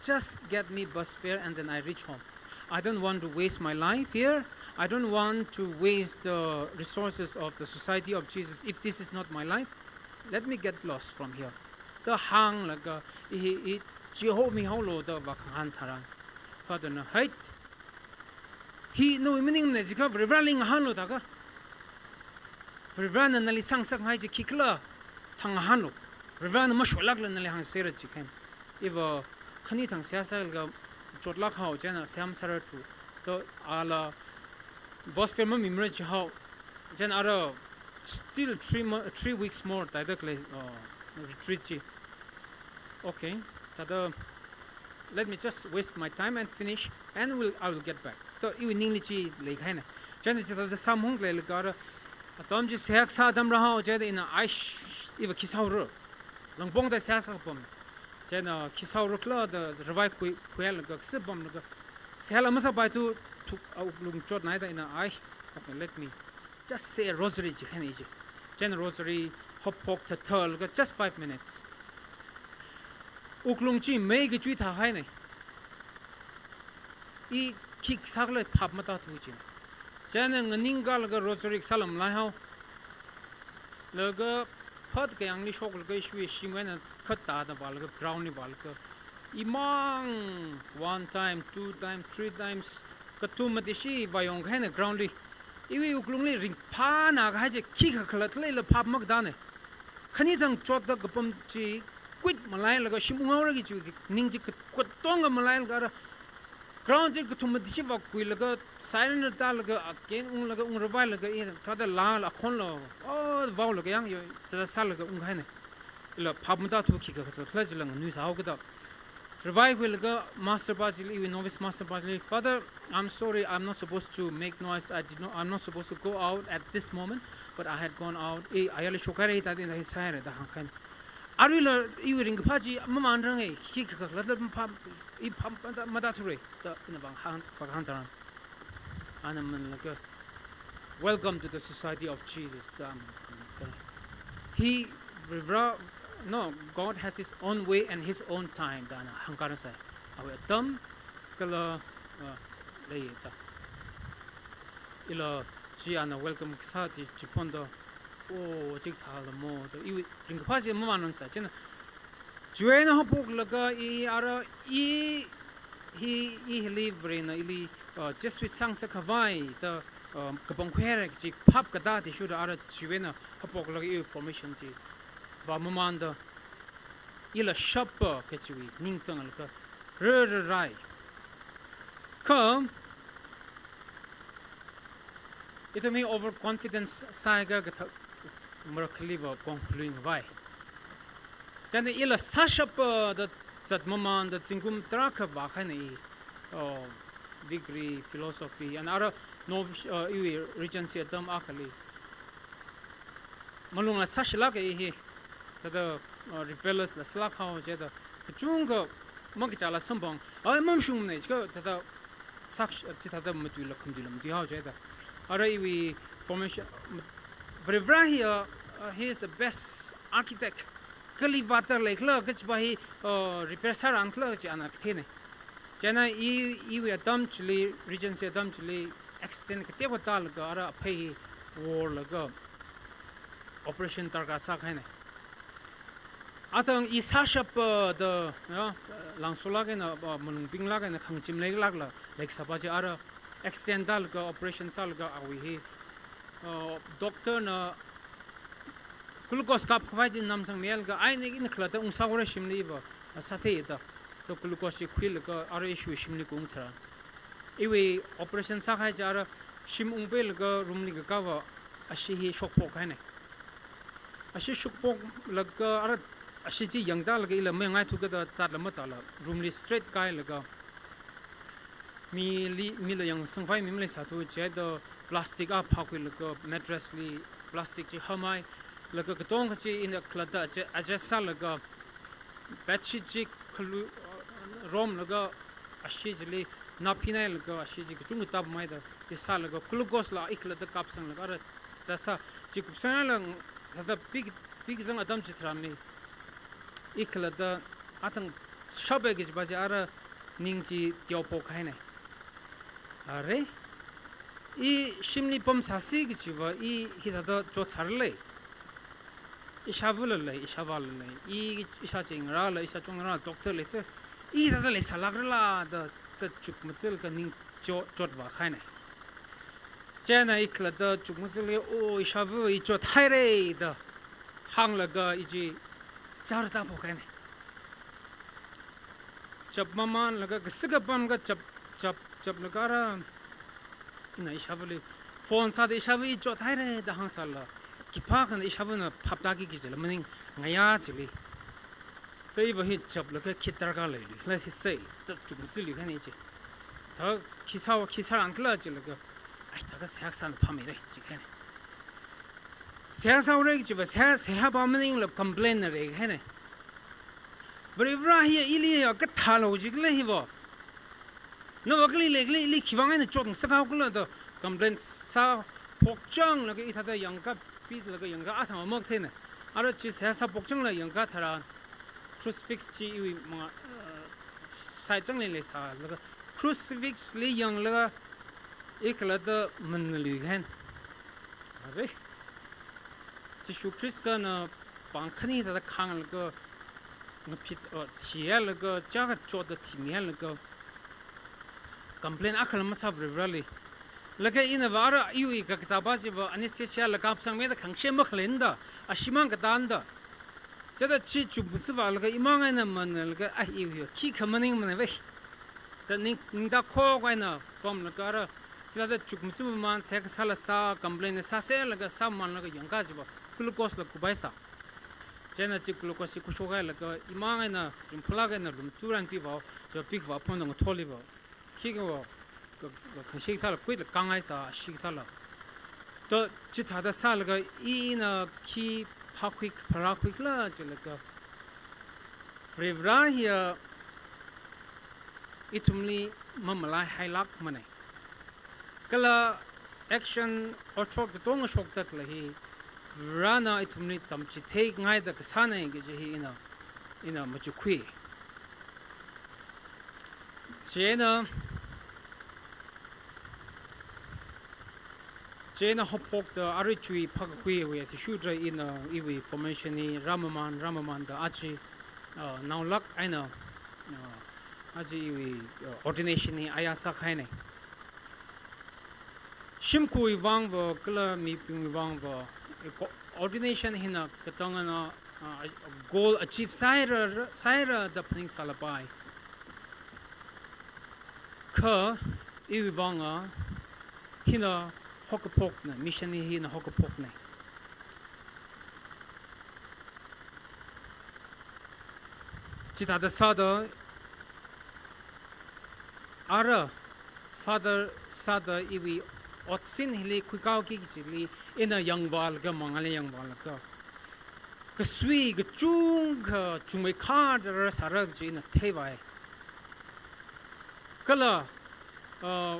Just get me bus fare and then I reach home. I don't want to waste my life here. I don't want to waste the resources of the Society of Jesus. If this is not my life, let me get lost from here. Da hānglaga, i, i, chihomihaolu da vākhangahān tharan, Father na, "Hai, hi nawui maningmana jikha Varivarali ngahānlu da kha. Varivarana nali sāngasakngai chi khikhala, thang ngahānlu. Varivarana mashoilākla nali hāngserra," jikahaina. Iva khani thang seihā sālaga chotlāk kahao, chieina seihā masārarthu. Da ala bus fare mamimara jihao. Chieina ara still three mo-, three weeks more thāda khalei, uh, retreat chi. Okay, thāda let me just waste my time and finish, and will, I will get back. Da iwui ningli chi leikahaina. Chieina chithāda sāmahung leilaga ara Atam chi seihā kasā atam rāhao chieina ina, "Aish, iva khi sāhaora. Langpongda seihā sākapam." Chieina khi sāhaora khala da ravai khui, khuilaga kasā pamlaga, seihāla masāpaithu, thuk, a wuklung chotnai da ina, "Ai, okay, let me just say a rosary," jikahaina chi. Chieina rosary haophok thathalaga just five minutes. Wuklung chi mei kachui thāhaina. I khi sākhala phap matāthu chi. Chieina nganingkalaga rosary kasāla malaihao. Laga phat kayāngli shoklaga ishiwui shim eina khatāda vālaga ground li vālaga, imang one time, two time, three times, kathum mati shi vāyong kahaina ground li. Iwui wuklungli ringphāna kahai chi khikha khalatta leila phap makatāna. Khani thang chotda kapam chi quit malailaga shim unghaora kachi ning chi ka-, katonga malailaga ara ground chi kathum mati shi vākhuilaga, siren tālaga, again unglaga, ungravailaga, i thāda lāla akhonla, oh, vaolaga yāng yo, sāda sālaga ungkahaina. Ila phap matāthu khikha khalatta khala chila nganuisāhao kada. Ravai khuilaga master pa chili, iwui novice master pa chili, "Father, I'm sorry, I'm not supposed to make noise. I did not, I'm not supposed to go out at this moment, but I had gone out." Eh, ayarli shokhaira, hithāda hithāda sāhaira da hāngkahaina. Aruila iwui ringkaphā chi mamānrange, khikha khalatta phap, i phap matā, matāthura da ina vāhāng, vāhāng tharan, ana manlaga, "Welcome to the Society of Jesus," da. Hi Varivara, no, God has his own way and his own time da ana hāngkhangasai. Awui atam kala, uh, lei da. Ila chi ana welcome kasā chi, chi phonda, "Oh, chikathāla mo," da iwui ringkaphā chi mamānrangsa. Chieina chiwui eina haophoklaga i ara i hi, i hili Varena ili, uh, Jesuit sāngasak khavai da, uh, kapangkhuihaira kachi phap katā athishurda ara chiwui eina haophoklaga i formation chi vāmamānda, ila shapa kachiwui ningchānglaga rāra rai. Kha ithum hi overconfidence sāhaiakha kathā marakhaliva kongkhaluingvai. Chieina ila sāshapa da zatmamānda zingkum tarākha vākahaina i, oh, degree philosophy, and ara nov-, uh, iwui Regency atam akhali malungla sāshilāka i hi. Thāda, uh, rebellious la sālākhao chida, kachungkha makachāla samphang, ai, mamashungmana chikha, thāda sākh-, chithāda matuila khamatuila matuihao chida. Ara iwui formation, Varivara hi, uh, uh, he is the best architect. Kali vātda leikhala kajipa hi, uh, repair sāran khala kaji ana katheina. Chieina i, iwui atam chili, Regency atam chili, accident kateokha tālaga, ara aphei hi worlaga operation darkar sākahaina. Athang i sāshapa da, ya, langsolāk eina, ah, malung pinglāk eina khangachim leilākla leikasāpa chi ara accident tālaga, operation sālaga awui hi, ah, doctor na glucose kapkhavai chi namsangmilaga, ai, ina khalatta ungsāhaora shimli va, ah, sāthei da. Da glucose chi khuilaga ara ishiwui shimli kaung tharan, iwui operation sākahai chi ara shim ungpailaga room li kakāva ashee hi shokphokkahaina. Ashee shokphoklaga ara ashee chi yangtālaga ila mayangngaithu kada zatla mazatla room li straight kāhailaga, mili, mila yangsangvai mi maleisāthu chida plastic akha phākhuilaga mattress li plastic chi hamhailaga katongkha chi ina khalatta adjust, adjust sālaga bedsheet chi khalu, uh, romlaga ashee chili nap hinailaga ashee chi kachungkha tāpamhaida chi sālaga glucose la i khalatta kapsanglaga ara thāda sā chi kupsanghailaga thāda pi, pikazang atam chitharanli i khalatta athang shapai kajipa chi ara ning chi teophokkahaina. Are, i shimli pamsāsi kajiva i hithāda chotsāralei. Ishāvāla lei, ishāvāla lei, i, ishāchingarāla, ishāchongngarāla, doctor leisā, i hithāda leisālākrala da, da chukmajalaga ning cho-, chotvākahaina. Chieina i khalatta chukmajalaga, "Oh, ishāvā, i chothaira," da hānglaga i chi char tāphokkahaina. Chapmamānlaga kasā kapam ka chap, chap, chaplaga ara ina ishāvāli phone sāda, "Ishāvā, i chothaira," da hāngsālala, khipākhana ishāvāna phaptāki kajila maningngayā chili, "Thāda iva hi chaplaga khi darkar leilui, khala sisai," da chukmajalaga kahaina chi. "Thāda khi sāva, khi sāran khala?" jilaga, "Ai, thāda seihā kasāna phāmeira," jikahaina. Seihā sāhaora kajiva, seihā, seihā pa maningla complain na reikahaina. Varivarā hiya ili ya kathālo jikhala hiva. Nava kali leikhala ili khivang eina chotngasak haokhala da complain sāphokchanglaga ithāda yangkapitlaga yangka athang amak theina. Ara chi seihā sāphokchangla yangka tharan crucifix chi iwui manga, uh, side changli leisālaga crucifix li yanglaga ikhalatta manna luikahaina. Are, Jishu Khristana pāng khani thāda khānglaga ngaphit, uh, thihailaga, chākachotda thimihailaga, complain akhala masā Varivarāli. Laga inava ara iwui kakazāpa chiva anesthesia la kapsangmida khangshe makhalenda, ashimang katanda. Chithāda chi chukmasuivālaga imang eina manlaga, ai, iwui khikha maningmana vai. Da ning, ningda khok eina pamlaga ara, chithāda chukmasuimaman, seihā kasāla sā, complain sāserlaga sāmanlaga yangka chiva, glucose la kupaisā. Chieina chi glucose chi khuishokhailaga imang eina ringphālāk eina lumturan pivao, chiva pikvā phonda ngatholiva. Khikha va, ka, ka, khangshe kathāla kuila kangaisā, ashee kathāla. To, chithāda sālaga ina khi phākhui, pharākhuikhala jilaga, Varivarā hiya ithumli mamalaihailākmana. Kala action otshot katonga shokda khalei hi Varivarāna ithumli tamchitheikhangaida kasāna kaji hi ina, ina machukkhui. Chieina, chieina haophokta arui chui phākakhuiwui athishurda ina iwui formation hi rāmaman, rāmamanda aja, uh, naolāk eina, uh, aja iwui, uh, ordination hi ayā sākahaina. Shimkhurwui vangva, kala mibingwui vangva, eh, ko-, ordination hina katongana, ah, goal achieve sāhaira, sāhaira da phaningsālapai. Kha iwui vanga hina haokaphokna, mission hi hina haokaphokna. Chithāda sāda, ara Father sāda iwui otsin hili khuikāhaoki kajili ina yangvālaga, mangāli yangvālaga, kasui kachungkha chungmeikharda rāsāra kaji ina theivai. Kala, uh,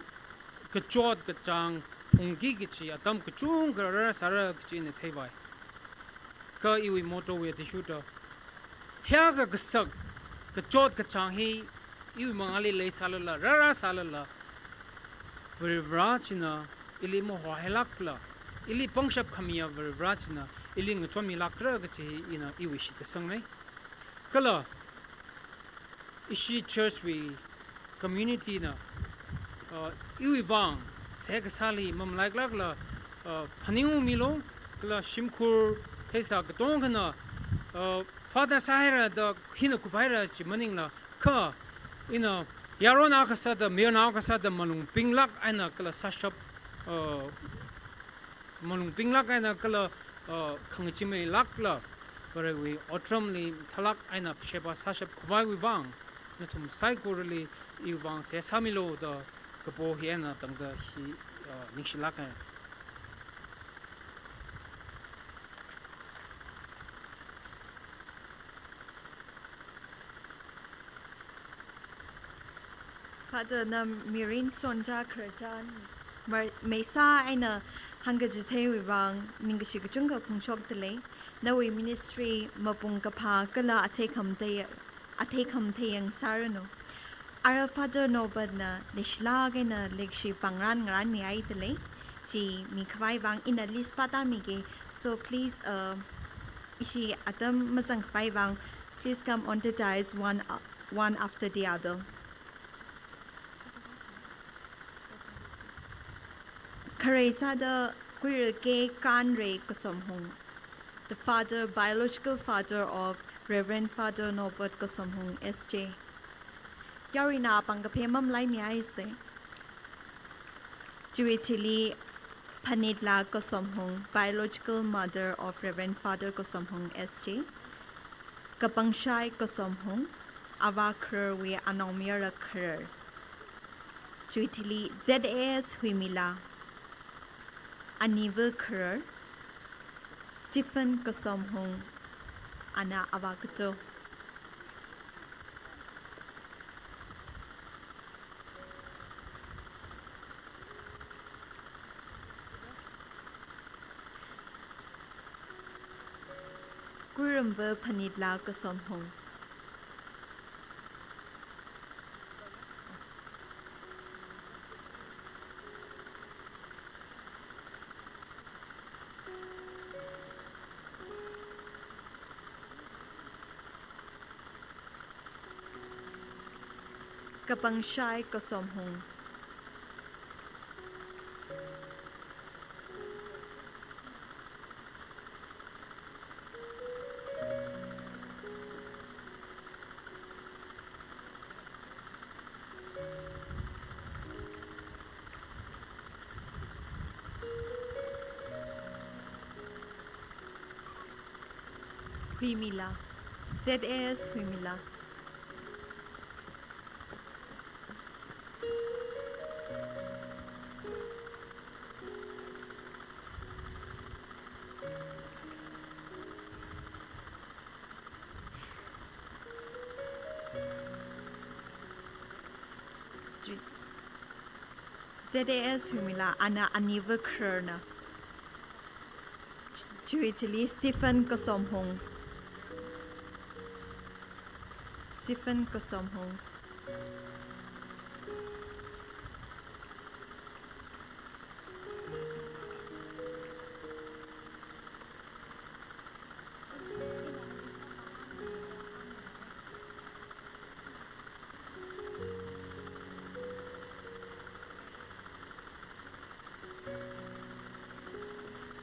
kachot kachāng phungki kaji atam kachungkha rāsāra kaji ina theivai. Kha iwui motto wui athishurda, hiyākha kasak, kachot kachāng hi iwui mangāli leisālala, rārāsālala, Varivarā china ili mahohailākla, ili pangshap khamiya Varivarā china ili ngachonmilākra kaji hi ina iwui shitkasangnei. Kala ishi church wui community na, uh, iwui vang seihā kasāli mamalailākla, uh, phaningungmilu, kala shimkhur theisā katongkhana, uh, Father sāhaira da hina kuphaira chi maningla, kha ina yaron akha sāda, mayon akha sāda malung pinglāk eina kala sāshap, uh, malung pinglāk eina kala, uh, khangachee mailākla, Varewui otramli mathālāk eina sheba sāshap khavaiwui vang, nathum saikorali iwui vang seihā sāmilu da kapo hi eina tangda hi, uh, ningshilāka. Father na mirin sonchā khararchan, mar-, meisā eina hāngkachitheiwui vang ningkashi kachungkha phongshokdalei. Nawui ministry mapung kaphā kala athei khamathei, athei khamathei yangsāranu. Ara Father Norbert na leishilāk eina leikashi pāngran ngaranmihaidalei. Chi mikhavai vang ina list pātāmige. So please, uh, ishi atam mazangkhavai vang, please come on the dais one, uh, one after the other. Kharei sāda Kuirake Kanrei Kasomhung, the father, biological father of Reverend Father Norbert Kasomhung S J. Yaruina pāng kaphā mamalaimihaise. Chiwui thili Phanitla Kasomhung, biological mother of Reverend Father Kasomhung S J. Kapangshai Kasomhung, avā khararwui anaomayara kharar. Chiwui thili Z A S Huimila, aniva kharar. Stephen Kasomhung, ana avā kato. Kuiramva Phanitla Kasomhung. Kapangshai Kasomhung. Huimila. Z A S Huimila. Z A S Huimila, ana aniva khararna. Chiwui thili Stephen Kasomhung. Stephen Kasomhung.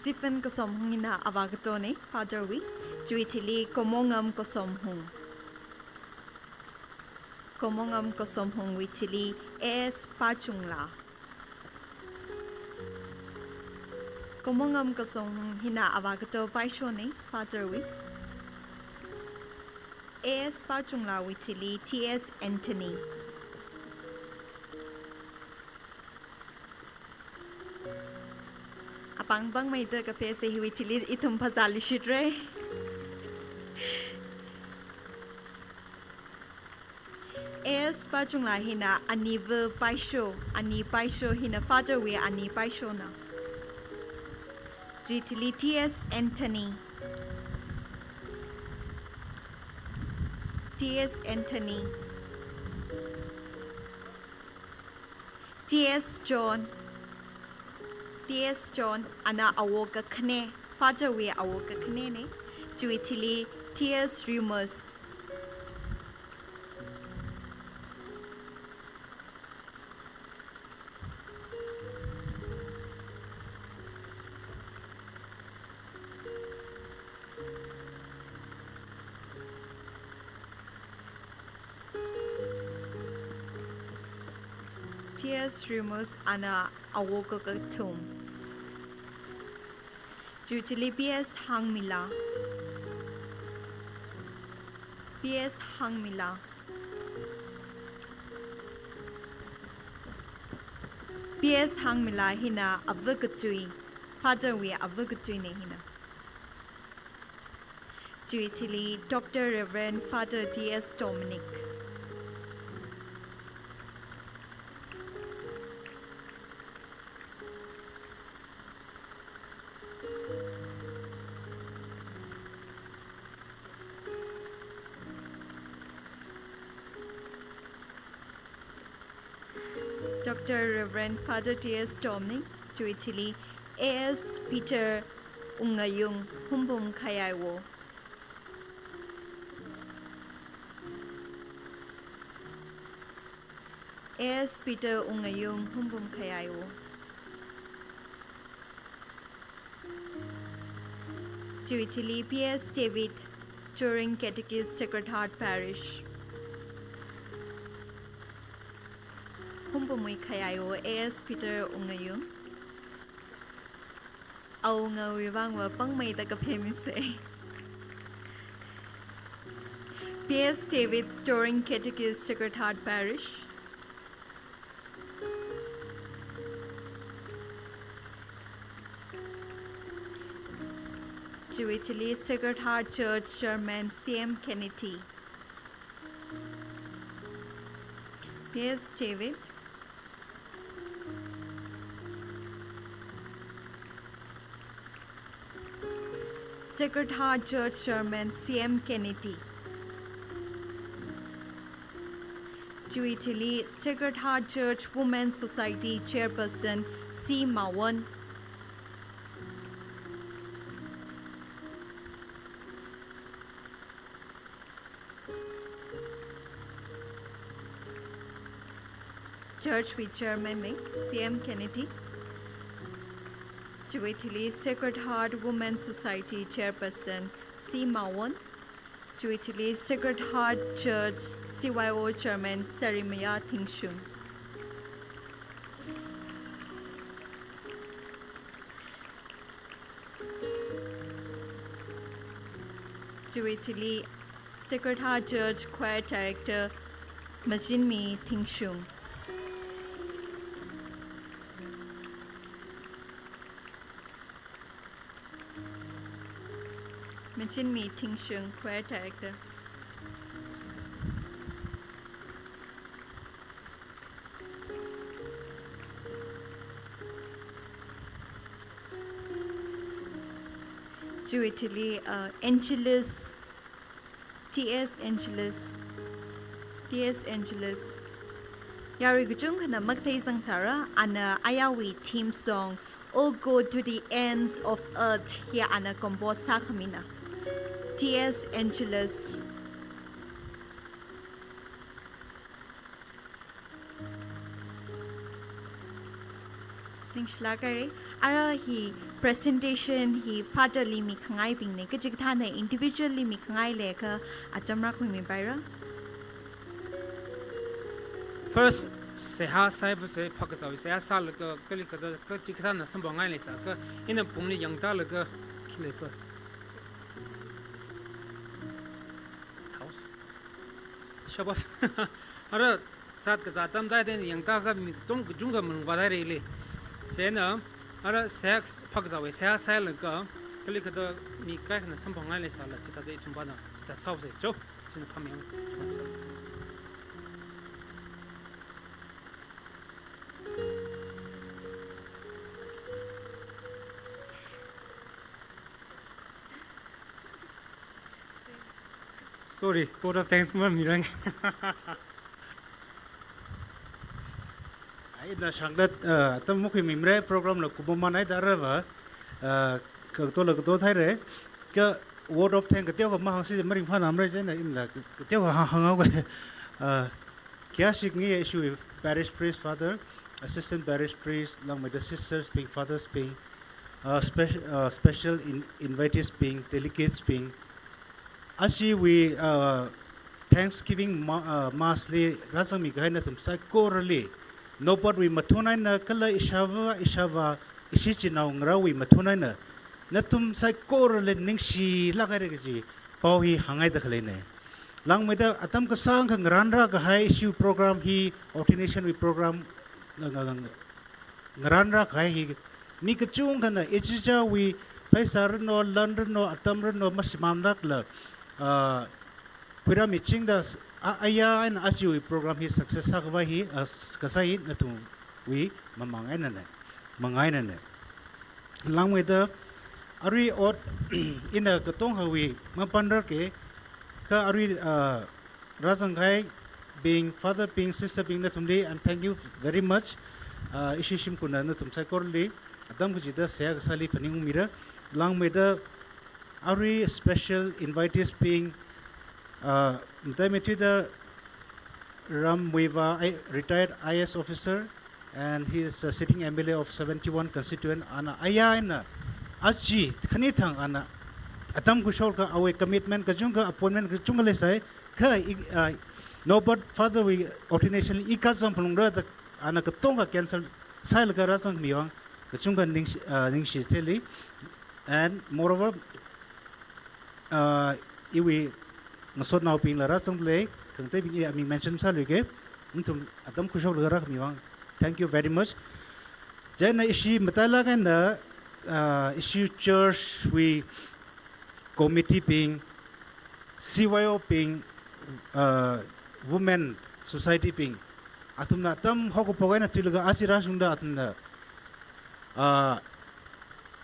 Stephen Kasomhung hina avā katone, Father wui. Chiwui thili Komongam Kasomhung. Komongam Kasomhungwui thili A S Pachungla. Komongam Kasomhung hina avā kato paishone, Father wui. A S Pachunglawui thili T S Anthony. Apāng pāngmeida kaphese, hiwui thili ithum phazā lishitra. A S Pachungla hina aniva paisho, ani paisho hina Father wui ani paishona. Chiwui thili T S Anthony. T S Anthony. T S John. T S John, ana awo kakhane, Father wui awo kakhanene. Chiwui thili T S Remus. T S Remus, ana awo kakathum. Chiwui thili P S Hangmila. P S Hangmila. P S Hangmila hina ava katui, Father wui ava katuine hina. Chiwui thili Doctor Reverend Father T S Dominic. Doctor Reverend Father T S Dominic, chiwui thili A S Peter Ungayung, Humbum Khayaiwo. A S Peter Ungayung, Humbum Khayaiwo. Chiwui thili P S David, Touring Catechist, Sacred Heart Parish. Humbumwui Khayaiwo, A S Peter Ungayung. Awungawui vangva pāngmeida kaphemise. P S David, Touring Catechist, Sacred Heart Parish. Chiwui thili Sacred Heart Church Chairman C M Kennedy. P S David. Sacred Heart Church Chairman C M Kennedy. Chiwui thili Sacred Heart Church Women Society Chairperson C Mawon. Church wui Chairman na C M Kennedy. Chiwui thili Sacred Heart Women Society Chairperson C Mawon. Chiwui thili Sacred Heart Church C Y O Chairman Sarimaya Thingshung. Chiwui thili Sacred Heart Church Choir Director Machinmi Thingshung. Machinmi Thingshung, Choir Director. Chiwui thili, uh, Angelus, T S Angelus, T S Angelus. Yarui kachungkhana makathei zangsāra, ana ayarwui theme song, "Oh Go to the Ends of Earth" hi ana compose sākhamina. T S Angelus. Ningshilāk haira. Ara hi presentation hi Father li mikhangaibingna, kachikathāna individual li mikhangai leiakha atam rākhuimipaira. First, seihā sāi, first phakazāwui seihā sālaga, kali kathā, kachikathāna samphangngaileisāakha, ina pungli yangtālaga, khi lei first. Thaos. Shabash. Ara, zat kazā atam thaida yangtākha mi katonga kachungkha malung vāthaira ili. Chieina, ara seihā phakazāwui seihā sālaga, kali kathā mi kaikhana samphangngaileisāla, chithāda ithum pāna, chithā sāhaosa cho, chieina phamiyang. Sorry, vote of thanks mamirang. Ai, ina shangda, uh, atam makhuimimara, program la kupamān haida aruiva, uh, katola kato thaira. Kha vote of thanks kateokha mahāngsi maringphānāmara, chieina inla kateokha hāng, hānghaoga. Uh, khayāshi khangai ishiwui parish priest father, assistant parish priest, langmeida sisters bing, fathers bing, uh, spe-, uh, special in-, invitees bing, delegates bing, ashiwui, uh, Thanksgiving ma-, uh, mass li rāzangmi kahai nathum saikorali, Nobotwui mathun eina kala ishāvā, ishāvā, ishi chinao ngarāwui mathun eina, nathum saikorali ningshilāk haira kaji pao hi hānghaida khaleina. Langmeida atam kasāngkha ngarānrā kahai ishiwui program hi, ordination wui program, nga-, nga-, nga-, ngarānrā kahai hi, mi kachungkhana ichichāwui pheisā rano, lan rano, atam rano, mashimānlākla, ah, khuirāmichingda s-, a-, aya eina ajawui program hi success sākhavai hi, ah, s-, kasā hi nathumwui mamāng einana, manga einana. Langmeida arui ot ina katonga hawui mapānrarke, kha arui, ah, rāzangkahaibing, father bing, sister bing nathumli, I'm thank you very much. Uh, ishi shimkhurna nathum saikorali atam kachida seihā kasāli phaningungmira. Langmeida arui special invitees bing, uh, mataimatuida Ram Muivah, I-, retired I A S officer, and he is a sitting M L A of seventy-one constituent. Ana aya eina aja khani thang ana atam khuishokakha awui commitment kachungkha, appointment kachungkha leisai, kha i, ah, Nobot Father wui ordination i kazang phalungra da ana katonga cancel sālaga rāzangmiwui vang kachungkha ningshi, ah, ningshi thili. And moreover, ah, iwui ngasotnaobingla rāzangda lei, khangateibing i aming mention sāluike, nathum atam khuishoklaga rākhami vang, thank you very much. Chieina ishi matailāk eina, ah, ishi church wui committee bing, C Y O bing, uh, women society bing, athumna atam haokaphok eina thuilaga aja rāshungda athumna, uh,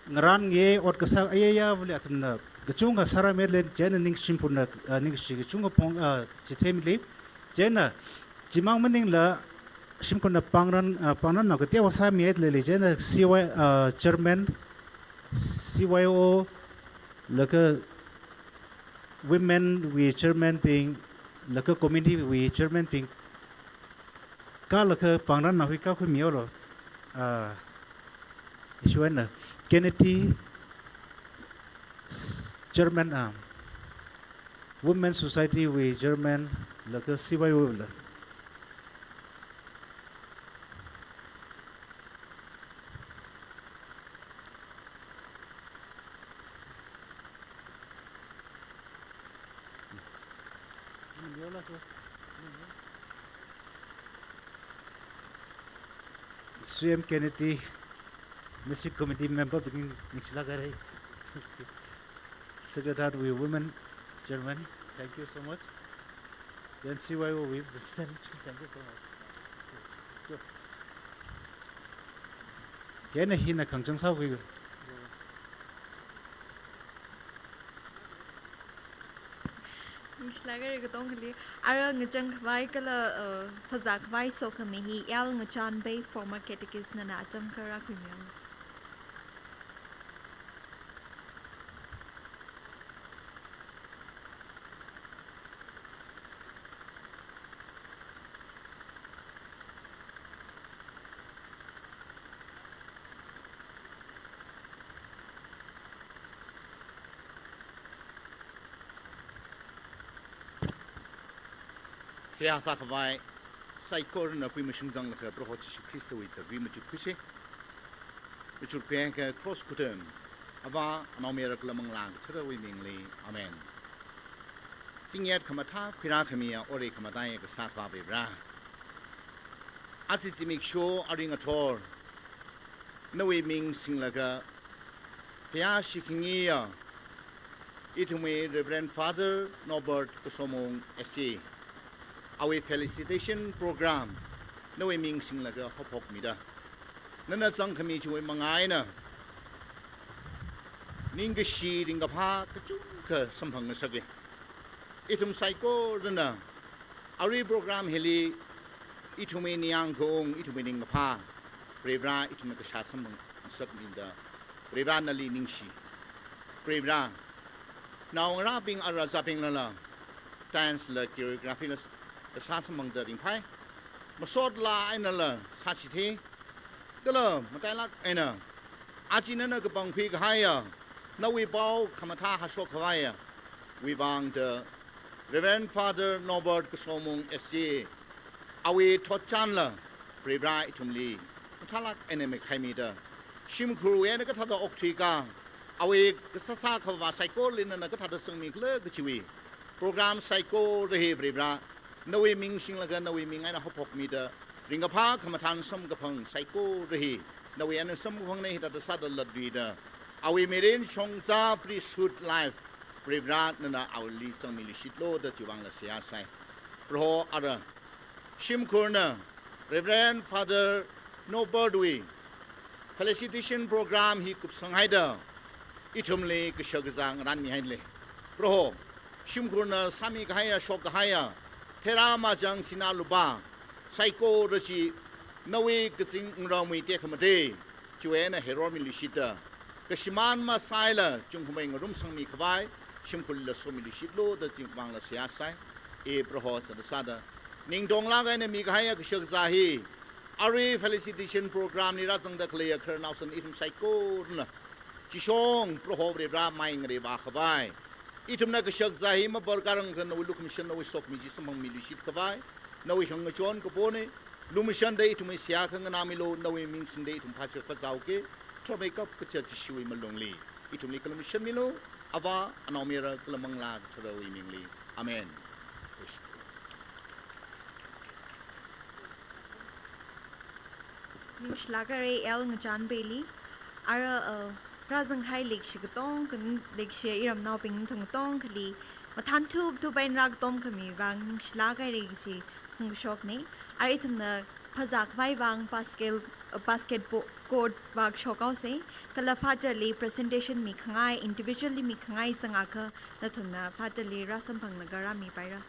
ngarān nge ot kasā ayaya vali athumna kachungkha sārāmile, chieina ning shimkhurna, uh, ningshi kachungkha phong, uh, chitheimili. Chieina chimang maningla shimkhurna pāngran, uh, pāngran nao kateowa sāmihailei, chieina C Y, uh, chairman, C Y O, laga women wui chairman bing, laga committee wui chairman bing, kala kha pāngran nao hi kakhui mihaolu. Ah, issue eina Kennedy, s-, chairman, ah, Women Society wui chairman, laga C Y O la. Sui M Kennedy, Nashi Committee member bing ningshilāk haira. Secretary wui women chairman, thank you so much. Then C Y O wui president, thank you so much. Chieina hina khangachang sākhui. Ningshilāk haira katongkhali, ara ngachang khavai kala, uh, phazā khavai sokhami hi L Ngachanbei, former catechist nana atam kha rākhuimihaolu. Seihā sākhavai saikorana kui mashungzanglaga Proho Jishu Khristawui zakri machuk khuisa. Machuk khuiakha cross khuitam, Avā, Anaomayara kala Manglā Katharawui mingli. Amen. Zingyat khamathā khuirākhamiya ori khamataiya Kasā Akhava Vare. Aja zimiksho arui ngathor nawui ming singlaga phayāshi khangayiya ithumwui Reverend Father Norbert Kashomung S J, awui felicitation program nawui ming singlaga haophokmida, nana zangkhami chiwui manga eina ningkashi ringkaphā kachungkha samphangngasaka. Ithum saikorana arui program hili ithumwui ningyāng khaung, ithumwui ningkaphā, Vare Avā, ithumna kashā samphangngasakmida, Vare Avā nali ningshi. Vare Avā, naongarābing ara zābinglala dance la choreography la kasā samphangda ringphai. Masot laa einala sāchithei. Kala matailāk eina aja nana kapangkhui kahaiya nawui pao khamathā hāshok khavaiya wuivangda Reverend Father Norbert Kashomung S J, awui thotchanla Vare Avā ithumli mathālāk eina mikhaimida, shimkhurwui eina kathāda okthuika, awui kasāsā khavā saikorali nana kathāda zangmikhala kajiwui program saikora hi Vare Avā, nawui ming singlaga nawui ming eina haophokmida, ringkaphā khamathān samkaphang saikora hi nawui eina samkaphangna hithāda sāda latluida, awui mirin shongza priesthood life Vare Avā nana awuili zangmiluishitlu da chiwuivangla seihā sai. Proho ara shimkhurna Reverend Father Norbert wui felicitation program hi kupsanghaida ithumli kashakazā ngarānmihailei. Proho, shimkhurna sāmi kahaiya, shok kahaiya theirā machang sinā lupā saikora chi nawui kazing ngarānwui tekhamatei chiwui eina heirormiluishitda, kashimān masāla chungkhamei ngarumsangmi khavai shimkhurlila somiluishitlu da chiwuivangla seihā sai. E Proho, sāda sāda ningtonglāk eina mikahaiya kashakazā hi, arui felicitation program li rāzangda khaleiya khararnao san ithum saikorana chishong Proho Vare Avā mai ngareivā khavai, ithumna kashakazā hi mabar karang kha nawui lukhamashan nawui sokhami chi samphangmiluishit khavai nawui khangachon kapona. Lumashanda ithumwui seihā khanganāmilu, nawui ming singda ithum phāshak phāzāuka. Tharmeikap kachiya Jishuwui malungli ithumli khalumashanmilu, Avā, Anaomayara kala Manglā Katharawui mingli. Amen. Ningshilāk haira L Ngachanbeili. Ara, uh, rāzangkahai leikashi katongkha, leikashi iramnaobing nathum katongkhali mathān thup thup eina rākatom khami vang ningshilāk haira kaji phongkashokna. Arui ithumna phazā khavai vang basket, basketball court vang shokhaosa. Kala Father li presentation mikhangai, individually mikhangai zangakha nathumna Father li rāsamphanglaga rāmipaira.